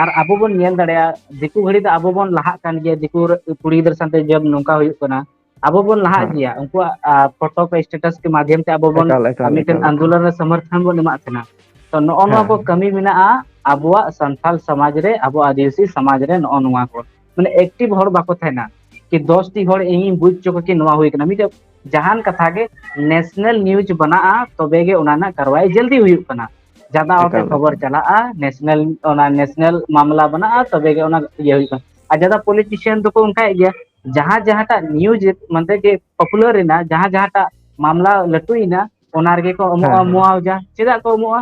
ᱟᱨ ᱟᱵᱚ ᱵᱚᱱ ᱧᱮᱞ ᱫᱟᱲᱮᱭᱟᱜᱼᱟ, ᱫᱤᱠᱩ ᱜᱷᱟᱹᱲᱤ ᱫᱚ ᱟᱵᱚ ᱵᱚᱱ ᱞᱟᱦᱟᱜ ᱠᱟᱱ ᱜᱮᱭᱟ, ᱫᱤᱠᱩ ᱨᱮ-, ᱠᱩᱲᱤ ᱜᱤᱫᱽᱨᱟᱹ ᱥᱟᱶᱛᱮ ᱡᱟᱵ ᱱᱚᱝᱠᱟ ᱦᱩᱭᱩᱜ ᱠᱟᱱᱟ, ᱟᱵᱚ ᱵᱚᱱ ᱞᱟᱦᱟᱜ ᱦᱮᱸ᱾ ᱜᱮᱭᱟ᱾ ᱩᱱᱠᱩᱣᱟᱜ, ᱟ, ᱯᱷᱳᱴᱳ ᱠᱚ ᱥᱴᱮᱴᱟᱥ ᱠᱚ ᱢᱟᱫᱷᱭᱚᱢ ᱛᱮ ᱟᱵᱚ ᱵᱚᱱ, ᱮᱠᱟᱞ, ᱟ, ᱮᱠᱟᱞ, ᱢᱤᱫᱴᱮᱱ ᱮᱠᱟᱞ, ᱮᱠᱟᱞ᱾ ᱟᱱᱫᱳᱞᱚᱱ ᱨᱮ ᱥᱚᱢᱚᱨᱛᱷᱚᱱ ᱵᱚᱱ ᱮᱢᱟᱜ ᱠᱟᱱᱟ᱾ ᱛᱚ ᱱᱚᱜᱼᱚ ᱱᱚᱣᱟ ᱦᱮᱸ, ᱠᱚ ᱦᱮᱸ᱾ ᱠᱟᱹᱢᱤ ᱢᱮᱱᱟᱜᱼᱟ ᱟᱵᱚᱣᱟᱜ ᱥᱟᱱᱛᱟᱞ ᱥᱚᱢᱟᱡᱽ ᱨᱮ, ᱟᱵᱚ ᱟᱹᱫᱤᱵᱟᱹᱥᱤ ᱥᱚᱢᱟᱡᱽ ᱨᱮ ᱱᱚᱜᱼᱚ ᱱᱚᱣᱟ ᱠᱚ᱾ ᱢᱟᱱᱮ ᱮᱠᱴᱤᱵᱷ ᱦᱚᱲ ᱵᱟᱠᱚ ᱛᱟᱦᱮᱱᱟ᱾ ᱠᱤ ᱫᱚᱥ ᱴᱤ ᱦᱚᱲ ᱤᱧᱤᱧ ᱵᱩᱡᱽ ᱦᱚᱪᱚ ᱠᱚᱣᱟ ᱠᱤ ᱱᱚᱣᱟ ᱦᱩᱭ ᱠᱟᱱᱟ᱾ ᱢᱤᱫᱴᱮᱡ ᱡᱟᱦᱟᱱ ᱠᱟᱛᱷᱟ ᱜᱮ ᱱᱮᱥᱱᱟᱞ ᱱᱤᱭᱩᱡᱽ ᱵᱮᱱᱟᱜᱼᱟ, ᱛᱚᱵᱮ ᱜᱮ ᱚᱱᱟ ᱨᱮᱱᱟᱜ ᱠᱟᱨᱣᱟᱭ ᱡᱚᱞᱫᱤ ᱦᱩᱭᱩᱜ ᱠᱟᱱᱟ᱾ ᱡᱟᱫᱟ ᱦᱚᱲ ᱴᱷᱮᱱ ᱮᱠᱟᱞ, ᱠᱷᱚᱵᱚᱨ ᱮᱠᱟᱞ᱾ ᱪᱟᱞᱟᱜᱼᱟ, ᱱᱮᱥᱱᱟᱞ, ᱚᱱᱟ ᱱᱮᱥᱱᱟᱞ ᱢᱟᱢᱞᱟ ᱵᱮᱱᱟᱜᱼᱟ, ᱛᱚᱵᱮ ᱜᱮ ᱚᱱᱟ ᱤᱭᱟᱹ ᱦᱩᱭᱩᱜ ᱠᱟᱱᱟ᱾ ᱟᱨ ᱡᱟᱫᱟ ᱯᱚᱞᱤᱴᱤᱥᱤᱭᱟᱱ ᱫᱚᱠᱚ ᱚᱱᱠᱟᱭᱮᱫ ᱜᱮᱭᱟ, ᱡᱟᱦᱟᱸ ᱡᱟᱦᱟᱸᱴᱟᱜ ᱱᱤᱭᱩᱡᱽ ᱢᱟᱱᱮ ᱡᱮ ᱯᱚᱯᱩᱞᱟᱨ ᱮᱱᱟ, ᱡᱟᱦᱟᱸ ᱡᱟᱦᱟᱸᱴᱟᱜ ᱢᱟᱢᱞᱟ ᱞᱟᱹᱴᱩᱭᱮᱱᱟ, ᱚᱱᱟ ᱨᱮᱜᱮ ᱠᱚ ᱦᱮᱸ, ᱮᱢᱚᱜᱼᱟ ᱦᱮᱸ᱾ ᱢᱩᱣᱟᱣᱡᱟ᱾ ᱪᱮᱫᱟᱜ ᱠᱚ ᱮᱢᱚᱜᱼᱟ?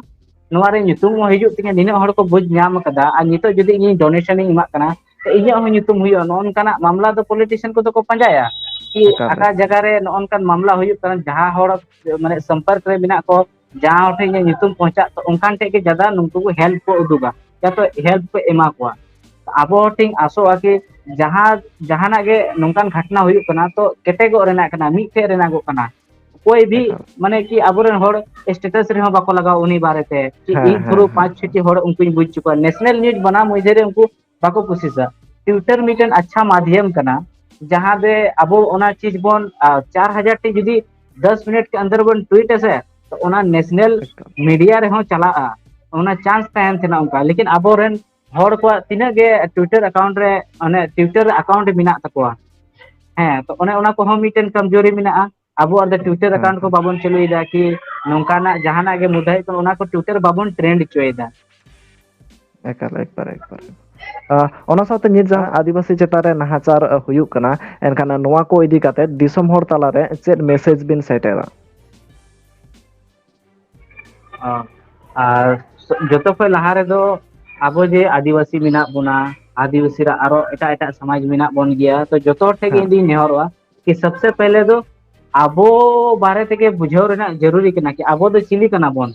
ᱱᱚᱣᱟ ᱨᱮ ᱧᱩᱛᱩᱢ ᱦᱚᱸ ᱦᱤᱡᱩᱜ ᱛᱤᱧᱟᱹ, ᱱᱤᱱᱟᱹᱜ ᱦᱚᱲ ᱠᱚ ᱵᱩᱡᱽ ᱧᱟᱢ ᱟᱠᱟᱫᱟ, ᱟᱨ ᱱᱤᱛᱚᱜ ᱡᱩᱫᱤ ᱤᱧ ᱰᱳᱱᱮᱥᱚᱱ ᱤᱧ ᱮᱢᱟᱜ ᱠᱟᱱᱟ, ᱛᱚ ᱤᱧᱟᱹᱜ ᱦᱚᱸ ᱧᱩᱛᱩᱢ ᱦᱩᱭᱩᱜᱼᱟ᱾ ᱱᱚᱜᱼᱚ ᱱᱚᱝᱠᱟᱱᱟᱜ ᱢᱟᱢᱞᱟ ᱫᱚ ᱯᱚᱞᱤᱴᱤᱥᱤᱭᱟᱱ ᱠᱚᱫᱚ ᱠᱚ ᱯᱟᱸᱡᱟᱭᱟ ᱠᱤ ᱮᱠᱟᱞ, ᱚᱠᱟ ᱮᱠᱟᱞ᱾ ᱡᱟᱭᱜᱟ ᱨᱮ ᱱᱚᱜᱼᱚ ᱱᱚᱝᱠᱟᱱ ᱢᱟᱢᱞᱟ ᱦᱩᱭᱩᱜ ᱠᱟᱱᱟ, ᱡᱟᱦᱟᱸ ᱦᱚᱲ ᱢᱟᱱᱮ ᱥᱚᱢᱯᱚᱨᱠ ᱨᱮ ᱢᱮᱱᱟᱜ ᱠᱚ, ᱡᱟᱦᱟᱸ ᱦᱚᱲ ᱴᱷᱮᱱ ᱤᱧᱟᱹᱜ ᱧᱩᱛᱩᱢ ᱯᱳᱸᱪᱷᱟᱜ, ᱛᱚ ᱚᱱᱠᱟᱱ ᱴᱷᱮᱱ ᱜᱮ ᱡᱟᱫᱟ ᱱᱩᱠᱩ ᱠᱚ ᱦᱮᱞᱯ ᱠᱚ ᱩᱫᱩᱜᱟ, ᱡᱟᱛᱮ ᱦᱮᱞᱯ ᱠᱚ ᱮᱢᱟ ᱠᱚᱣᱟ᱾ ᱟᱵᱚ ᱴᱷᱮᱱ ᱟᱥᱚᱜᱼᱟ ᱠᱤ ᱡᱟᱦᱟᱸ, ᱡᱟᱦᱟᱱᱟᱜ ᱜᱮ ᱱᱚᱝᱠᱟᱱ ᱜᱷᱚᱴᱱᱟ ᱦᱩᱭᱩᱜ ᱠᱟᱱᱟ, ᱛᱚ ᱠᱮᱴᱮᱜᱚᱜ ᱨᱮᱱᱟᱜ ᱠᱟᱱᱟ, ᱢᱤᱫ ᱴᱷᱮᱡ ᱨᱮᱱᱟᱜᱚᱜ ᱠᱟᱱᱟ᱾ ᱠᱚᱭ ᱵᱷᱤ ᱮᱠᱟᱞ᱾ ᱢᱟᱱᱮ ᱠᱤ ᱟᱵᱚᱨᱮᱱ ᱦᱚᱲ status ᱨᱮᱦᱚᱸ ᱵᱟᱠᱚ ᱞᱟᱜᱟᱣᱟ ᱩᱱᱤ ᱵᱟᱨᱮᱛᱮ ᱠᱤ ᱦᱮᱸ, ᱤᱧ ᱦᱮᱸ, ᱯᱩᱨᱟᱹ ᱦᱮᱸ, ᱯᱟᱸᱪ ᱦᱮᱸ᱾ ᱪᱷᱚᱴᱤ ᱦᱚᱲ ᱩᱱᱠᱩᱧ ᱵᱩᱡᱽ ᱦᱚᱪᱚ ᱠᱚᱣᱟ᱾ National news ᱵᱟᱱᱟᱣ ᱢᱚᱫᱽᱫᱷᱮ ᱨᱮ ᱩᱱᱠᱩ ᱵᱟᱠᱚ ᱠᱩᱥᱤᱥᱟ᱾ Twitter ᱢᱤᱫᱴᱮᱱ ᱟᱪᱪᱷᱟ ᱢᱟᱫᱷᱭᱚᱢ ᱠᱟᱱᱟ, ᱡᱟᱦᱟᱸ ᱨᱮ ᱟᱵᱚ ᱚᱱᱟ ᱪᱤᱡᱽ ᱵᱚᱱ, ᱟᱨ, ᱪᱟᱨ ᱦᱟᱡᱟᱨ ᱴᱤ ᱡᱩᱫᱤ ᱫᱚᱥ ᱢᱤᱱᱤᱴ ᱠᱮ ᱟᱱᱫᱚᱨ ᱵᱚᱱ ᱴᱩᱭᱤᱴ ᱟᱥᱮ, ᱛᱚ ᱚᱱᱟ ᱱᱮᱥᱱᱟᱞ ᱮᱠᱟᱞ᱾ ᱢᱤᱰᱤᱭᱟ ᱨᱮᱦᱚᱸ ᱪᱟᱞᱟᱜᱼᱟ, ᱚᱱᱟ ᱪᱟᱱᱥ ᱛᱟᱦᱮᱱ ᱛᱟᱦᱮᱱᱟ ᱚᱱᱠᱟ᱾ ᱞᱮᱠᱤᱱ ᱟᱵᱚᱨᱮᱱ ᱦᱚᱲ ᱠᱚᱣᱟᱜ ᱛᱤᱱᱟᱹᱜ ᱜᱮ ᱴᱩᱭᱴᱟᱨ ᱟᱠᱟᱣᱩᱱᱴ ᱨᱮ, ᱚᱱᱮ ᱴᱩᱭᱴᱟᱨ ᱟᱠᱟᱣᱩᱱᱴ ᱢᱮᱱᱟᱜ ᱛᱟᱠᱚᱣᱟ, ᱦᱮᱸ, ᱛᱚ ᱚᱱᱮ ᱚᱱᱟ ᱠᱚᱦᱚᱸ ᱢᱤᱫᱴᱮᱱ ᱠᱚᱢᱡᱳᱨᱤ ᱢᱮᱱᱟᱜᱼᱟ᱾ ᱟᱵᱚᱣᱟᱜ ᱫᱚ ᱴᱩᱭᱴᱟᱨ ᱦᱮᱸ, ᱟᱠᱟᱣᱩᱱᱴ ᱠᱚ ᱦᱮᱸ᱾ ᱵᱟᱵᱚᱱ ᱪᱟᱹᱞᱩᱭᱮᱫᱟ ᱠᱤ ᱱᱚᱝᱠᱟᱱᱟᱜ ᱡᱟᱦᱟᱱᱟᱜ ᱜᱮ ᱢᱩᱫᱟᱹ ᱦᱩᱭᱩᱜ ᱠᱟᱱᱟ, ᱚᱱᱟ ᱠᱚ ᱴᱩᱭᱴᱟᱨ ᱵᱟᱵᱚᱱ ᱴᱨᱮᱱᱰ ᱦᱚᱪᱚᱭᱮᱫᱟ᱾ ᱮᱠᱟᱞ, ᱮᱠᱵᱟᱨ, ᱮᱠᱵᱟᱨ᱾ ᱟᱸ, ᱚᱱᱟ ᱥᱟᱶᱛᱮ ᱱᱤᱛ ᱡᱟᱦᱟᱸ ᱟᱨ ᱟᱹᱫᱤᱵᱟᱹᱥᱤ ᱪᱮᱛᱟᱱ ᱨᱮ ᱱᱟᱦᱟᱪᱟᱨ ᱦᱩᱭᱩᱜ ᱠᱟᱱᱟ, ᱮᱱᱠᱷᱟᱱ ᱱᱚᱣᱟ ᱠᱚ ᱤᱫᱤ ᱠᱟᱛᱮ ᱫᱤᱥᱚᱢ ᱦᱚᱲ ᱛᱟᱞᱟᱨᱮ ᱪᱮᱫ ᱢᱮᱥᱮᱡᱽ ᱵᱤᱱ ᱥᱮᱴᱮᱨᱟ? ᱚ, ᱟᱨ ᱡᱚᱛᱚ ᱠᱷᱚᱱ ᱞᱟᱦᱟ ᱨᱮᱫᱚ ᱟᱵᱚ ᱡᱮ ᱟᱹᱫᱤᱵᱟᱹᱥᱤ ᱢᱮᱱᱟᱜ ᱵᱚᱱᱟ, ᱟᱹᱫᱤᱵᱟᱹᱥᱤ ᱨᱮ ᱟᱨᱚ ᱮᱴᱟᱜ ᱮᱴᱟᱜ ᱥᱚᱢᱟᱡᱽ ᱢᱮᱱᱟᱜ ᱵᱚᱱ ᱜᱮᱭᱟ, ᱛᱚ ᱡᱚᱛᱚ ᱦᱚᱲ ᱴᱷᱮᱱ ᱜᱮ ᱦᱮᱸ᱾ ᱤᱧ ᱫᱩᱧ ᱱᱮᱦᱚᱨᱚᱜᱼᱟ ᱠᱤ ᱥᱚᱵᱥᱮ ᱯᱮᱦᱞᱮ ᱫᱚ ᱟᱵᱚ ᱵᱟᱨᱮ ᱛᱮᱜᱮ ᱵᱩᱡᱷᱟᱹᱣ ᱨᱮᱱᱟᱜ ᱡᱟᱹᱨᱩᱨᱤ ᱠᱟᱱᱟ ᱠᱤ ᱟᱵᱚ ᱫᱚ ᱪᱤᱞᱤ ᱠᱟᱱᱟ ᱵᱚᱱ,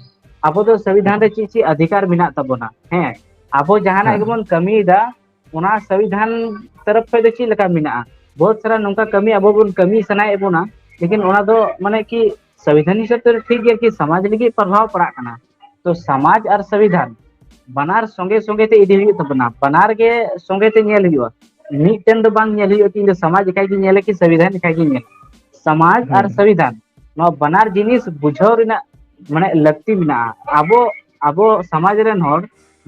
ᱟᱵᱚ ᱫᱚ ᱥᱚᱝᱵᱤᱫᱷᱟᱱ ᱨᱮ ᱮᱠᱟᱞ᱾ ᱪᱮᱫ ᱪᱮᱫ ᱚᱫᱷᱤᱠᱟᱨ ᱢᱮᱱᱟᱜ ᱛᱟᱵᱚᱱᱟ᱾ ᱦᱮᱸ, ᱟᱵᱚ ᱡᱟᱦᱟᱱᱟᱜ ᱦᱮᱸ, ᱦᱮᱸ᱾ ᱜᱮᱵᱚᱱ ᱠᱟᱹᱢᱤᱭᱮᱫᱟ, ᱚᱱᱟ ᱥᱚᱝᱵᱤᱫᱷᱟᱱ ᱛᱚᱨᱚᱯ ᱠᱷᱚᱱ ᱫᱚ ᱪᱮᱫ ᱞᱮᱠᱟ ᱢᱮᱱᱟᱜᱼᱟ? ᱵᱚᱦᱩᱛ ᱥᱟᱨᱟ ᱱᱚᱝᱠᱟ ᱠᱟᱹᱢᱤ ᱟᱵᱚ ᱵᱚᱱ ᱠᱟᱹᱢᱤ ᱥᱟᱱᱟᱭᱮᱫ ᱵᱚᱱᱟ, ᱞᱮᱠᱤᱱ ᱚᱱᱟ ᱫᱚ ᱢᱟᱱᱮ ᱠᱤ ᱥᱚᱝᱵᱤᱫᱷᱟᱱ ᱦᱤᱥᱟᱹᱵ ᱛᱮ ᱴᱷᱤᱠ ᱜᱮᱭᱟ ᱠᱤ ᱥᱚᱢᱟᱡᱽ ᱞᱟᱹᱜᱤᱫ ᱯᱨᱚᱵᱷᱟᱵᱽ ᱯᱟᱲᱟᱜ ᱠᱟᱱᱟ᱾ ᱛᱚ ᱥᱚᱢᱟᱡᱽ ᱟᱨ ᱥᱚᱝᱵᱤᱫᱷᱟᱱ ᱵᱟᱱᱟᱨ ᱥᱚᱸᱜᱮ ᱥᱚᱸᱜᱮ ᱛᱮ ᱤᱫᱤ ᱦᱩᱭᱩᱜ ᱛᱟᱵᱚᱱᱟ, ᱵᱟᱱᱟᱨ ᱜᱮ ᱥᱚᱸᱜᱮ ᱛᱮ ᱧᱮᱞ ᱦᱩᱭᱩᱜᱼᱟ᱾ ᱢᱤᱫᱴᱮᱱ ᱫᱚ ᱵᱟᱝ ᱧᱮᱞ ᱦᱩᱭᱩᱜᱼᱟ ᱠᱤ ᱤᱧ ᱫᱚ ᱥᱚᱢᱟᱡᱽ ᱮᱠᱟᱭ ᱜᱮᱧ ᱧᱮᱞᱟ ᱠᱤ ᱥᱚᱝᱵᱤᱫᱷᱟᱱ ᱮᱠᱟᱭ ᱜᱮᱧ ᱧᱮᱞᱟ᱾ ᱥᱚᱢᱟᱡᱽ ᱟᱨ ᱦᱩᱸ᱾ ᱥᱚᱝᱵᱤᱫᱷᱟᱱ, ᱱᱚᱣᱟ ᱵᱟᱱᱟᱨ ᱡᱤᱱᱤᱥ ᱵᱩᱡᱷᱟᱹᱣ ᱨᱮᱱᱟᱜ ᱢᱟᱱᱮ ᱞᱟᱹᱠᱛᱤ ᱢᱮᱱᱟᱜᱼᱟ᱾ ᱟᱵᱚ, ᱟᱵᱚ ᱥᱚᱢᱟᱡᱽ ᱨᱮᱱ ᱦᱚᱲ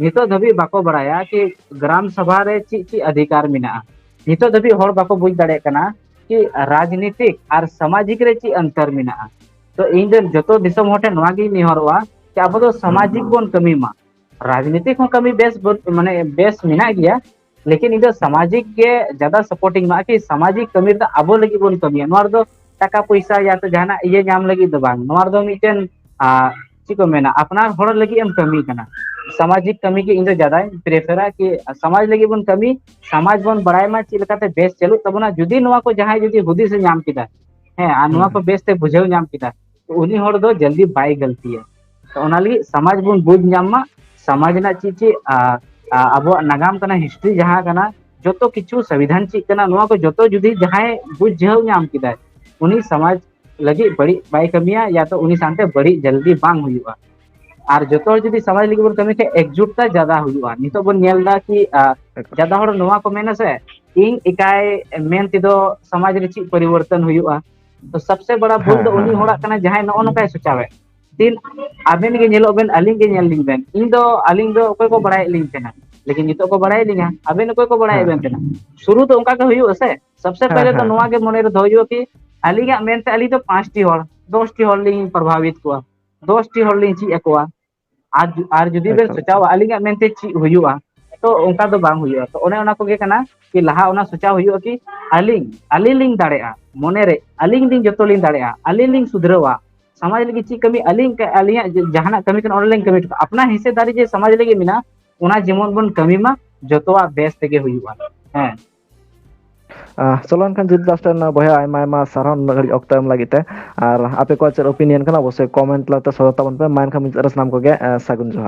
ᱱᱤᱛᱚᱜ ᱫᱷᱟᱹᱵᱤᱡ ᱵᱟᱠᱚ ᱵᱟᱲᱟᱭᱟ ᱠᱤ ᱜᱨᱟᱢ ᱥᱚᱵᱷᱟ ᱨᱮ ᱪᱮᱫ ᱪᱮᱫ ᱚᱫᱷᱤᱠᱟᱨ ᱢᱮᱱᱟᱜᱼᱟ᱾ ᱱᱤᱛᱚᱜ ᱫᱷᱟᱹᱵᱤᱡ ᱦᱚᱲ ᱵᱟᱠᱚ ᱵᱩᱡᱽ ᱫᱟᱲᱮᱭᱟᱜ ᱠᱟᱱᱟ ᱠᱤ ᱨᱟᱡᱽᱱᱤᱛᱤᱠ ᱟᱨ ᱥᱟᱢᱟᱡᱤᱠ ᱨᱮ ᱪᱮᱫ ᱚᱱᱛᱚᱨ ᱢᱮᱱᱟᱜᱼᱟ᱾ ᱛᱚ ᱤᱧ ᱫᱚ ᱡᱚᱛᱚ ᱫᱤᱥᱚᱢ ᱦᱚᱲ ᱴᱷᱮᱱ ᱱᱚᱣᱟ ᱜᱤᱧ ᱱᱮᱦᱚᱨᱚᱜᱼᱟ ᱠᱤ ᱟᱵᱚ ᱫᱚ ᱦᱩᱸ, ᱥᱟᱢᱟᱡᱤᱠ ᱦᱩᱸ᱾ ᱵᱚᱱ ᱠᱟᱹᱢᱤ ᱢᱟ, ᱨᱟᱡᱽᱱᱤᱛᱤᱠ ᱦᱚᱸ ᱠᱟᱹᱢᱤ ᱵᱮᱥ ᱵᱚ-, ᱢᱟᱱᱮ ᱵᱮᱥ ᱢᱮᱱᱟᱜ ᱜᱮᱭᱟ, ᱞᱮᱠᱤᱱ ᱤᱧ ᱫᱚ ᱮᱠᱟᱞ᱾ ᱥᱟᱢᱟᱡᱤᱠ ᱜᱮ ᱡᱟᱫᱟ ᱥᱟᱯᱳᱨᱴᱤᱝ ᱢᱟ ᱠᱤ ᱥᱟᱢᱟᱡᱤᱠ ᱠᱟᱹᱢᱤ ᱨᱮᱫᱚ ᱟᱵᱚ ᱞᱟᱹᱜᱤᱫ ᱵᱚᱱ ᱠᱟᱹᱢᱤᱭᱟ᱾ ᱱᱚᱣᱟ ᱨᱮᱫᱚ ᱴᱟᱠᱟ ᱯᱚᱭᱥᱟ ᱭᱟ ᱛᱚ ᱡᱟᱦᱟᱱᱟᱜ ᱤᱭᱟᱹ ᱧᱟᱢ ᱞᱟᱹᱜᱤᱫ ᱫᱚ ᱵᱟᱝ, ᱱᱚᱣᱟ ᱨᱮᱫᱚ ᱢᱤᱫᱴᱮᱱ, ᱟ, ᱪᱮᱫ ᱠᱚ ᱢᱮᱱᱟ, ᱟᱯᱱᱟᱨ ᱦᱚᱲ ᱞᱟᱹᱜᱤᱫ ᱮᱢ ᱠᱟᱹᱢᱤ ᱠᱟᱱᱟ᱾ ᱥᱟᱢᱟᱡᱤᱠ ᱠᱟᱹᱢᱤ ᱜᱮ ᱤᱧ ᱫᱚ ᱡᱟᱫᱟᱧ ᱯᱨᱮᱯᱷᱟᱨᱟ ᱠᱤ ᱥᱚᱢᱟᱡᱽ ᱞᱟᱹᱜᱤᱫ ᱵᱚᱱ ᱠᱟᱹᱢᱤ, ᱥᱚᱢᱟᱡᱽ ᱵᱚᱱ ᱵᱟᱲᱟᱭ ᱢᱟ ᱪᱮᱫ ᱞᱮᱠᱟᱛᱮ ᱵᱮᱥ ᱪᱟᱹᱞᱩᱜ ᱛᱟᱵᱚᱱᱟ᱾ ᱡᱩᱫᱤ ᱱᱚᱣᱟ ᱠᱚ ᱡᱟᱦᱟᱸᱭ ᱡᱩᱫᱤ ᱦᱩᱫᱤᱥ ᱮ ᱧᱟᱢ ᱠᱮᱫᱟ, ᱦᱮᱸ, ᱟᱨ ᱦᱩᱸ, ᱱᱚᱣᱟ ᱠᱚ ᱦᱩᱸ᱾ ᱵᱮᱥᱛᱮ ᱵᱩᱡᱷᱟᱹᱣ ᱧᱟᱢ ᱠᱮᱫᱟ, ᱛᱚ ᱩᱱᱤ ᱦᱚᱲ ᱫᱚ ᱡᱚᱞᱫᱤ ᱵᱟᱭ ᱜᱟᱹᱞᱛᱤᱭᱟ᱾ ᱛᱚ ᱚᱱᱟ ᱞᱟᱹᱜᱤᱫ ᱥᱚᱢᱟᱡᱽ ᱵᱚᱱ ᱵᱩᱡᱽ ᱧᱟᱢ ᱢᱟ, ᱥᱚᱢᱟᱡᱽ ᱨᱮᱱᱟᱜ ᱪᱮᱫ ᱪᱮᱫ, ᱟ, ᱟ, ᱟᱵᱚᱣᱟᱜ ᱱᱟᱜᱟᱢ ᱠᱟᱱᱟ, ᱦᱤᱥᱴᱨᱤ ᱡᱟᱦᱟᱸ ᱠᱟᱱᱟ, ᱡᱚᱛᱚ ᱠᱤᱪᱷᱩ ᱥᱚᱝᱵᱤᱫᱷᱟᱱ ᱪᱮᱫ ᱠᱟᱱᱟ, ᱱᱚᱣᱟ ᱠᱚ ᱡᱚᱛᱚ ᱡᱩᱫᱤ ᱡᱟᱦᱟᱸᱭ ᱵᱩᱡᱷᱟᱹᱣ ᱧᱟᱢ ᱠᱮᱫᱟᱭ, ᱩᱱᱤ ᱥᱚᱢᱟᱡᱽ ᱞᱟᱹᱜᱤᱫ ᱵᱟᱹᱲᱤᱡ ᱵᱟᱭ ᱠᱟᱹᱢᱤᱭᱟ, ᱭᱟ ᱛᱚ ᱩᱱᱤ ᱥᱟᱶᱛᱮ ᱵᱟᱹᱲᱤᱡ ᱡᱟᱞᱫᱤ ᱵᱟᱝ ᱦᱩᱭᱩᱜᱼᱟ᱾ ᱟᱨ ᱡᱚᱛᱚ ᱦᱚᱲ ᱡᱩᱫᱤ ᱥᱚᱢᱟᱡᱽ ᱞᱟᱹᱜᱤᱫ ᱵᱚᱱ ᱠᱟᱹᱢᱤ ᱠᱷᱟᱡ, ᱮᱠᱡᱩᱴ ᱛᱮ ᱡᱟᱫᱟ ᱦᱩᱭᱩᱜᱼᱟ᱾ ᱱᱤᱛᱚᱜ ᱵᱚᱱ ᱧᱮᱞ ᱮᱫᱟ ᱠᱤ, ᱟ, ᱮᱠᱟᱞ᱾ ᱡᱟᱫᱟ ᱦᱚᱲ ᱱᱚᱣᱟ ᱠᱚ ᱢᱮᱱᱟ ᱥᱮ, "ᱤᱧ ᱮᱠᱟᱭ ᱢᱮᱱ ᱛᱮᱫᱚ ᱥᱚᱢᱟᱡᱽ ᱨᱮ ᱪᱮᱫ ᱯᱚᱨᱤᱵᱚᱨᱛᱚᱱ ᱦᱩᱭᱩᱜᱼᱟ?" ᱛᱚ ᱥᱚᱵᱥᱮ ᱵᱟᱲᱟ ᱵᱷᱩᱞ ᱦᱮᱸ, ᱫᱚ ᱦᱮᱸ, ᱩᱱᱤ ᱦᱮᱸ᱾ ᱦᱚᱲᱟᱜ ᱠᱟᱱᱟ, ᱡᱟᱦᱟᱸᱭ ᱱᱚᱜᱼᱚ ᱱᱚᱝᱠᱟᱭ ᱥᱚᱪᱟᱣᱮᱫ᱾ ᱛᱤᱱ ᱟᱵᱮᱱ ᱜᱮ ᱧᱮᱞᱚᱜ ᱵᱮᱱ, ᱟᱹᱞᱤᱧ ᱜᱮ ᱧᱮᱞ ᱞᱤᱧ ᱵᱮᱱ, ᱤᱧ ᱫᱚ, ᱟᱹᱞᱤᱧ ᱫᱚ ᱚᱠᱚᱭ ᱠᱚ ᱵᱟᱲᱟᱭᱮᱫ ᱞᱤᱧ ᱛᱟᱦᱮᱱᱟ, ᱞᱮᱠᱤᱱ ᱱᱤᱛᱚᱜ ᱠᱚ ᱵᱟᱲᱟᱭᱮᱫ ᱞᱤᱧᱟ, ᱟᱵᱮᱱ ᱚᱠᱚᱭ ᱠᱚ ᱵᱟᱲᱟᱭᱮᱫ ᱦᱮᱸ, ᱵᱮᱱ ᱦᱮᱸ᱾ ᱛᱟᱦᱮᱱᱟ? ᱥᱩᱨᱩ ᱫᱚ ᱚᱱᱠᱟ ᱜᱮ ᱦᱩᱭᱩᱜᱼᱟ ᱥᱮ᱾ ᱥᱚᱵᱥᱮ ᱦᱮᱸ, ᱯᱮᱦᱞᱮ ᱫᱚ ᱦᱮᱸ, ᱱᱚᱣᱟ ᱦᱮᱸ᱾ ᱜᱮ ᱢᱚᱱᱮ ᱨᱮ ᱫᱚᱦᱚ ᱦᱩᱭᱩᱜᱼᱟ ᱠᱤ ᱟᱹᱞᱤᱧᱟᱜ ᱢᱮᱱᱛᱮ ᱟᱹᱞᱤᱧ ᱫᱚ ᱯᱟᱸᱪᱴᱤ ᱦᱚᱲ, ᱫᱚᱥᱴᱤ ᱦᱚᱲ ᱞᱤᱧ ᱯᱨᱚᱵᱷᱟᱵᱤᱛ ᱠᱚᱣᱟ, ᱫᱚᱥᱴᱤ ᱦᱚᱲ ᱞᱤᱧ ᱪᱮᱫ ᱟᱠᱚᱣᱟ᱾ ᱟᱨ ᱡᱩ-, ᱟᱨ ᱡᱩᱫᱤ ᱵᱮᱱ ᱮᱠᱟᱞ, ᱮᱠᱟᱞ᱾ ᱥᱚᱪᱟᱣᱟ ᱟᱹᱞᱤᱧᱟᱜ ᱢᱮᱱᱛᱮ ᱪᱮᱫ ᱦᱩᱭᱩᱜᱼᱟ, ᱛᱚ ᱚᱱᱠᱟ ᱫᱚ ᱵᱟᱝ ᱦᱩᱭᱩᱜᱼᱟ᱾ ᱛᱚ ᱚᱱᱮ ᱚᱱᱟ ᱠᱚᱜᱮ ᱠᱟᱱᱟ ᱠᱤ ᱞᱟᱦᱟ ᱚᱱᱟ ᱥᱚᱪᱟᱣ ᱦᱩᱭᱩᱜᱼᱟ ᱠᱤ ᱟᱹᱞᱤᱧ, ᱟᱹᱞᱤᱧ ᱞᱤᱧ ᱫᱟᱲᱮᱭᱟᱜᱼᱟ, ᱢᱚᱱᱮᱨᱮ ᱟᱹᱞᱤᱧ ᱞᱤᱧ ᱡᱚᱛᱚ ᱞᱤᱧ ᱫᱟᱲᱮᱭᱟᱜᱼᱟ, ᱟᱹᱞᱤᱧ ᱞᱤᱧ ᱥᱩᱫᱷᱨᱟᱹᱣᱟ, ᱥᱚᱢᱟᱡᱽ ᱞᱟᱹᱜᱤᱫ ᱪᱮᱫ ᱠᱟᱹᱢᱤ, ᱟᱹᱞᱤᱧ ᱠᱟ-, ᱟᱹᱞᱤᱧᱟᱜ ᱡᱮ ᱡᱟᱦᱟᱱᱟᱜ ᱠᱟᱹᱢᱤ ᱠᱟᱱᱟ ᱚᱸᱰᱮ ᱞᱤᱧ ᱠᱟᱹᱢᱤ ᱦᱚᱴᱚ ᱠᱟᱜᱼᱟ᱾ ᱟᱯᱱᱟᱨ ᱦᱤᱥᱟᱹᱫᱟᱨᱤ ᱡᱮ ᱥᱚᱢᱟᱡᱽ ᱞᱟᱹᱜᱤᱫ ᱢᱮᱱᱟᱜᱼᱟ, ᱚᱱᱟ ᱡᱮᱢᱚᱱ ᱵᱚᱱ ᱠᱟᱹᱢᱤ ᱢᱟ, ᱡᱚᱛᱚᱣᱟᱜ ᱵᱮᱥ ᱛᱮᱜᱮ ᱦᱩᱭᱩᱜᱼᱟ᱾ ᱦᱮᱸ᱾ ᱟᱦ, ᱪᱚᱞᱚ ᱮᱱᱠᱷᱟᱱ ᱡᱤᱛ ᱫᱟᱥ ᱴᱷᱮᱱ ᱵᱚᱭᱦᱟ ᱟᱭᱢᱟ ᱟᱭᱢᱟ ᱥᱟᱨᱦᱟᱣ ᱱᱩᱱᱟᱹᱜ ᱜᱷᱟᱹᱲᱤᱡ ᱚᱠᱛᱚ ᱮᱢ ᱞᱟᱹᱜᱤᱫ ᱛᱮ᱾ ᱟᱨ ᱟᱯᱮ ᱠᱚᱣᱟᱜ ᱪᱮᱫ opinion ᱠᱟᱱᱟ ᱚᱵᱚᱥᱥᱳᱭ comment ᱛᱟᱞᱟᱛᱮ ᱥᱚᱫᱚᱨ ᱛᱟᱵᱚᱱ ᱯᱮ᱾ ᱢᱟ ᱮᱱᱠᱷᱟᱱ ᱢᱩᱪᱟᱹᱫ ᱨᱮ ᱥᱟᱱᱟᱢ ᱠᱚᱜᱮ, ᱟᱦ, ᱥᱟᱹᱜᱩᱱ ᱡᱚᱦᱟᱨ᱾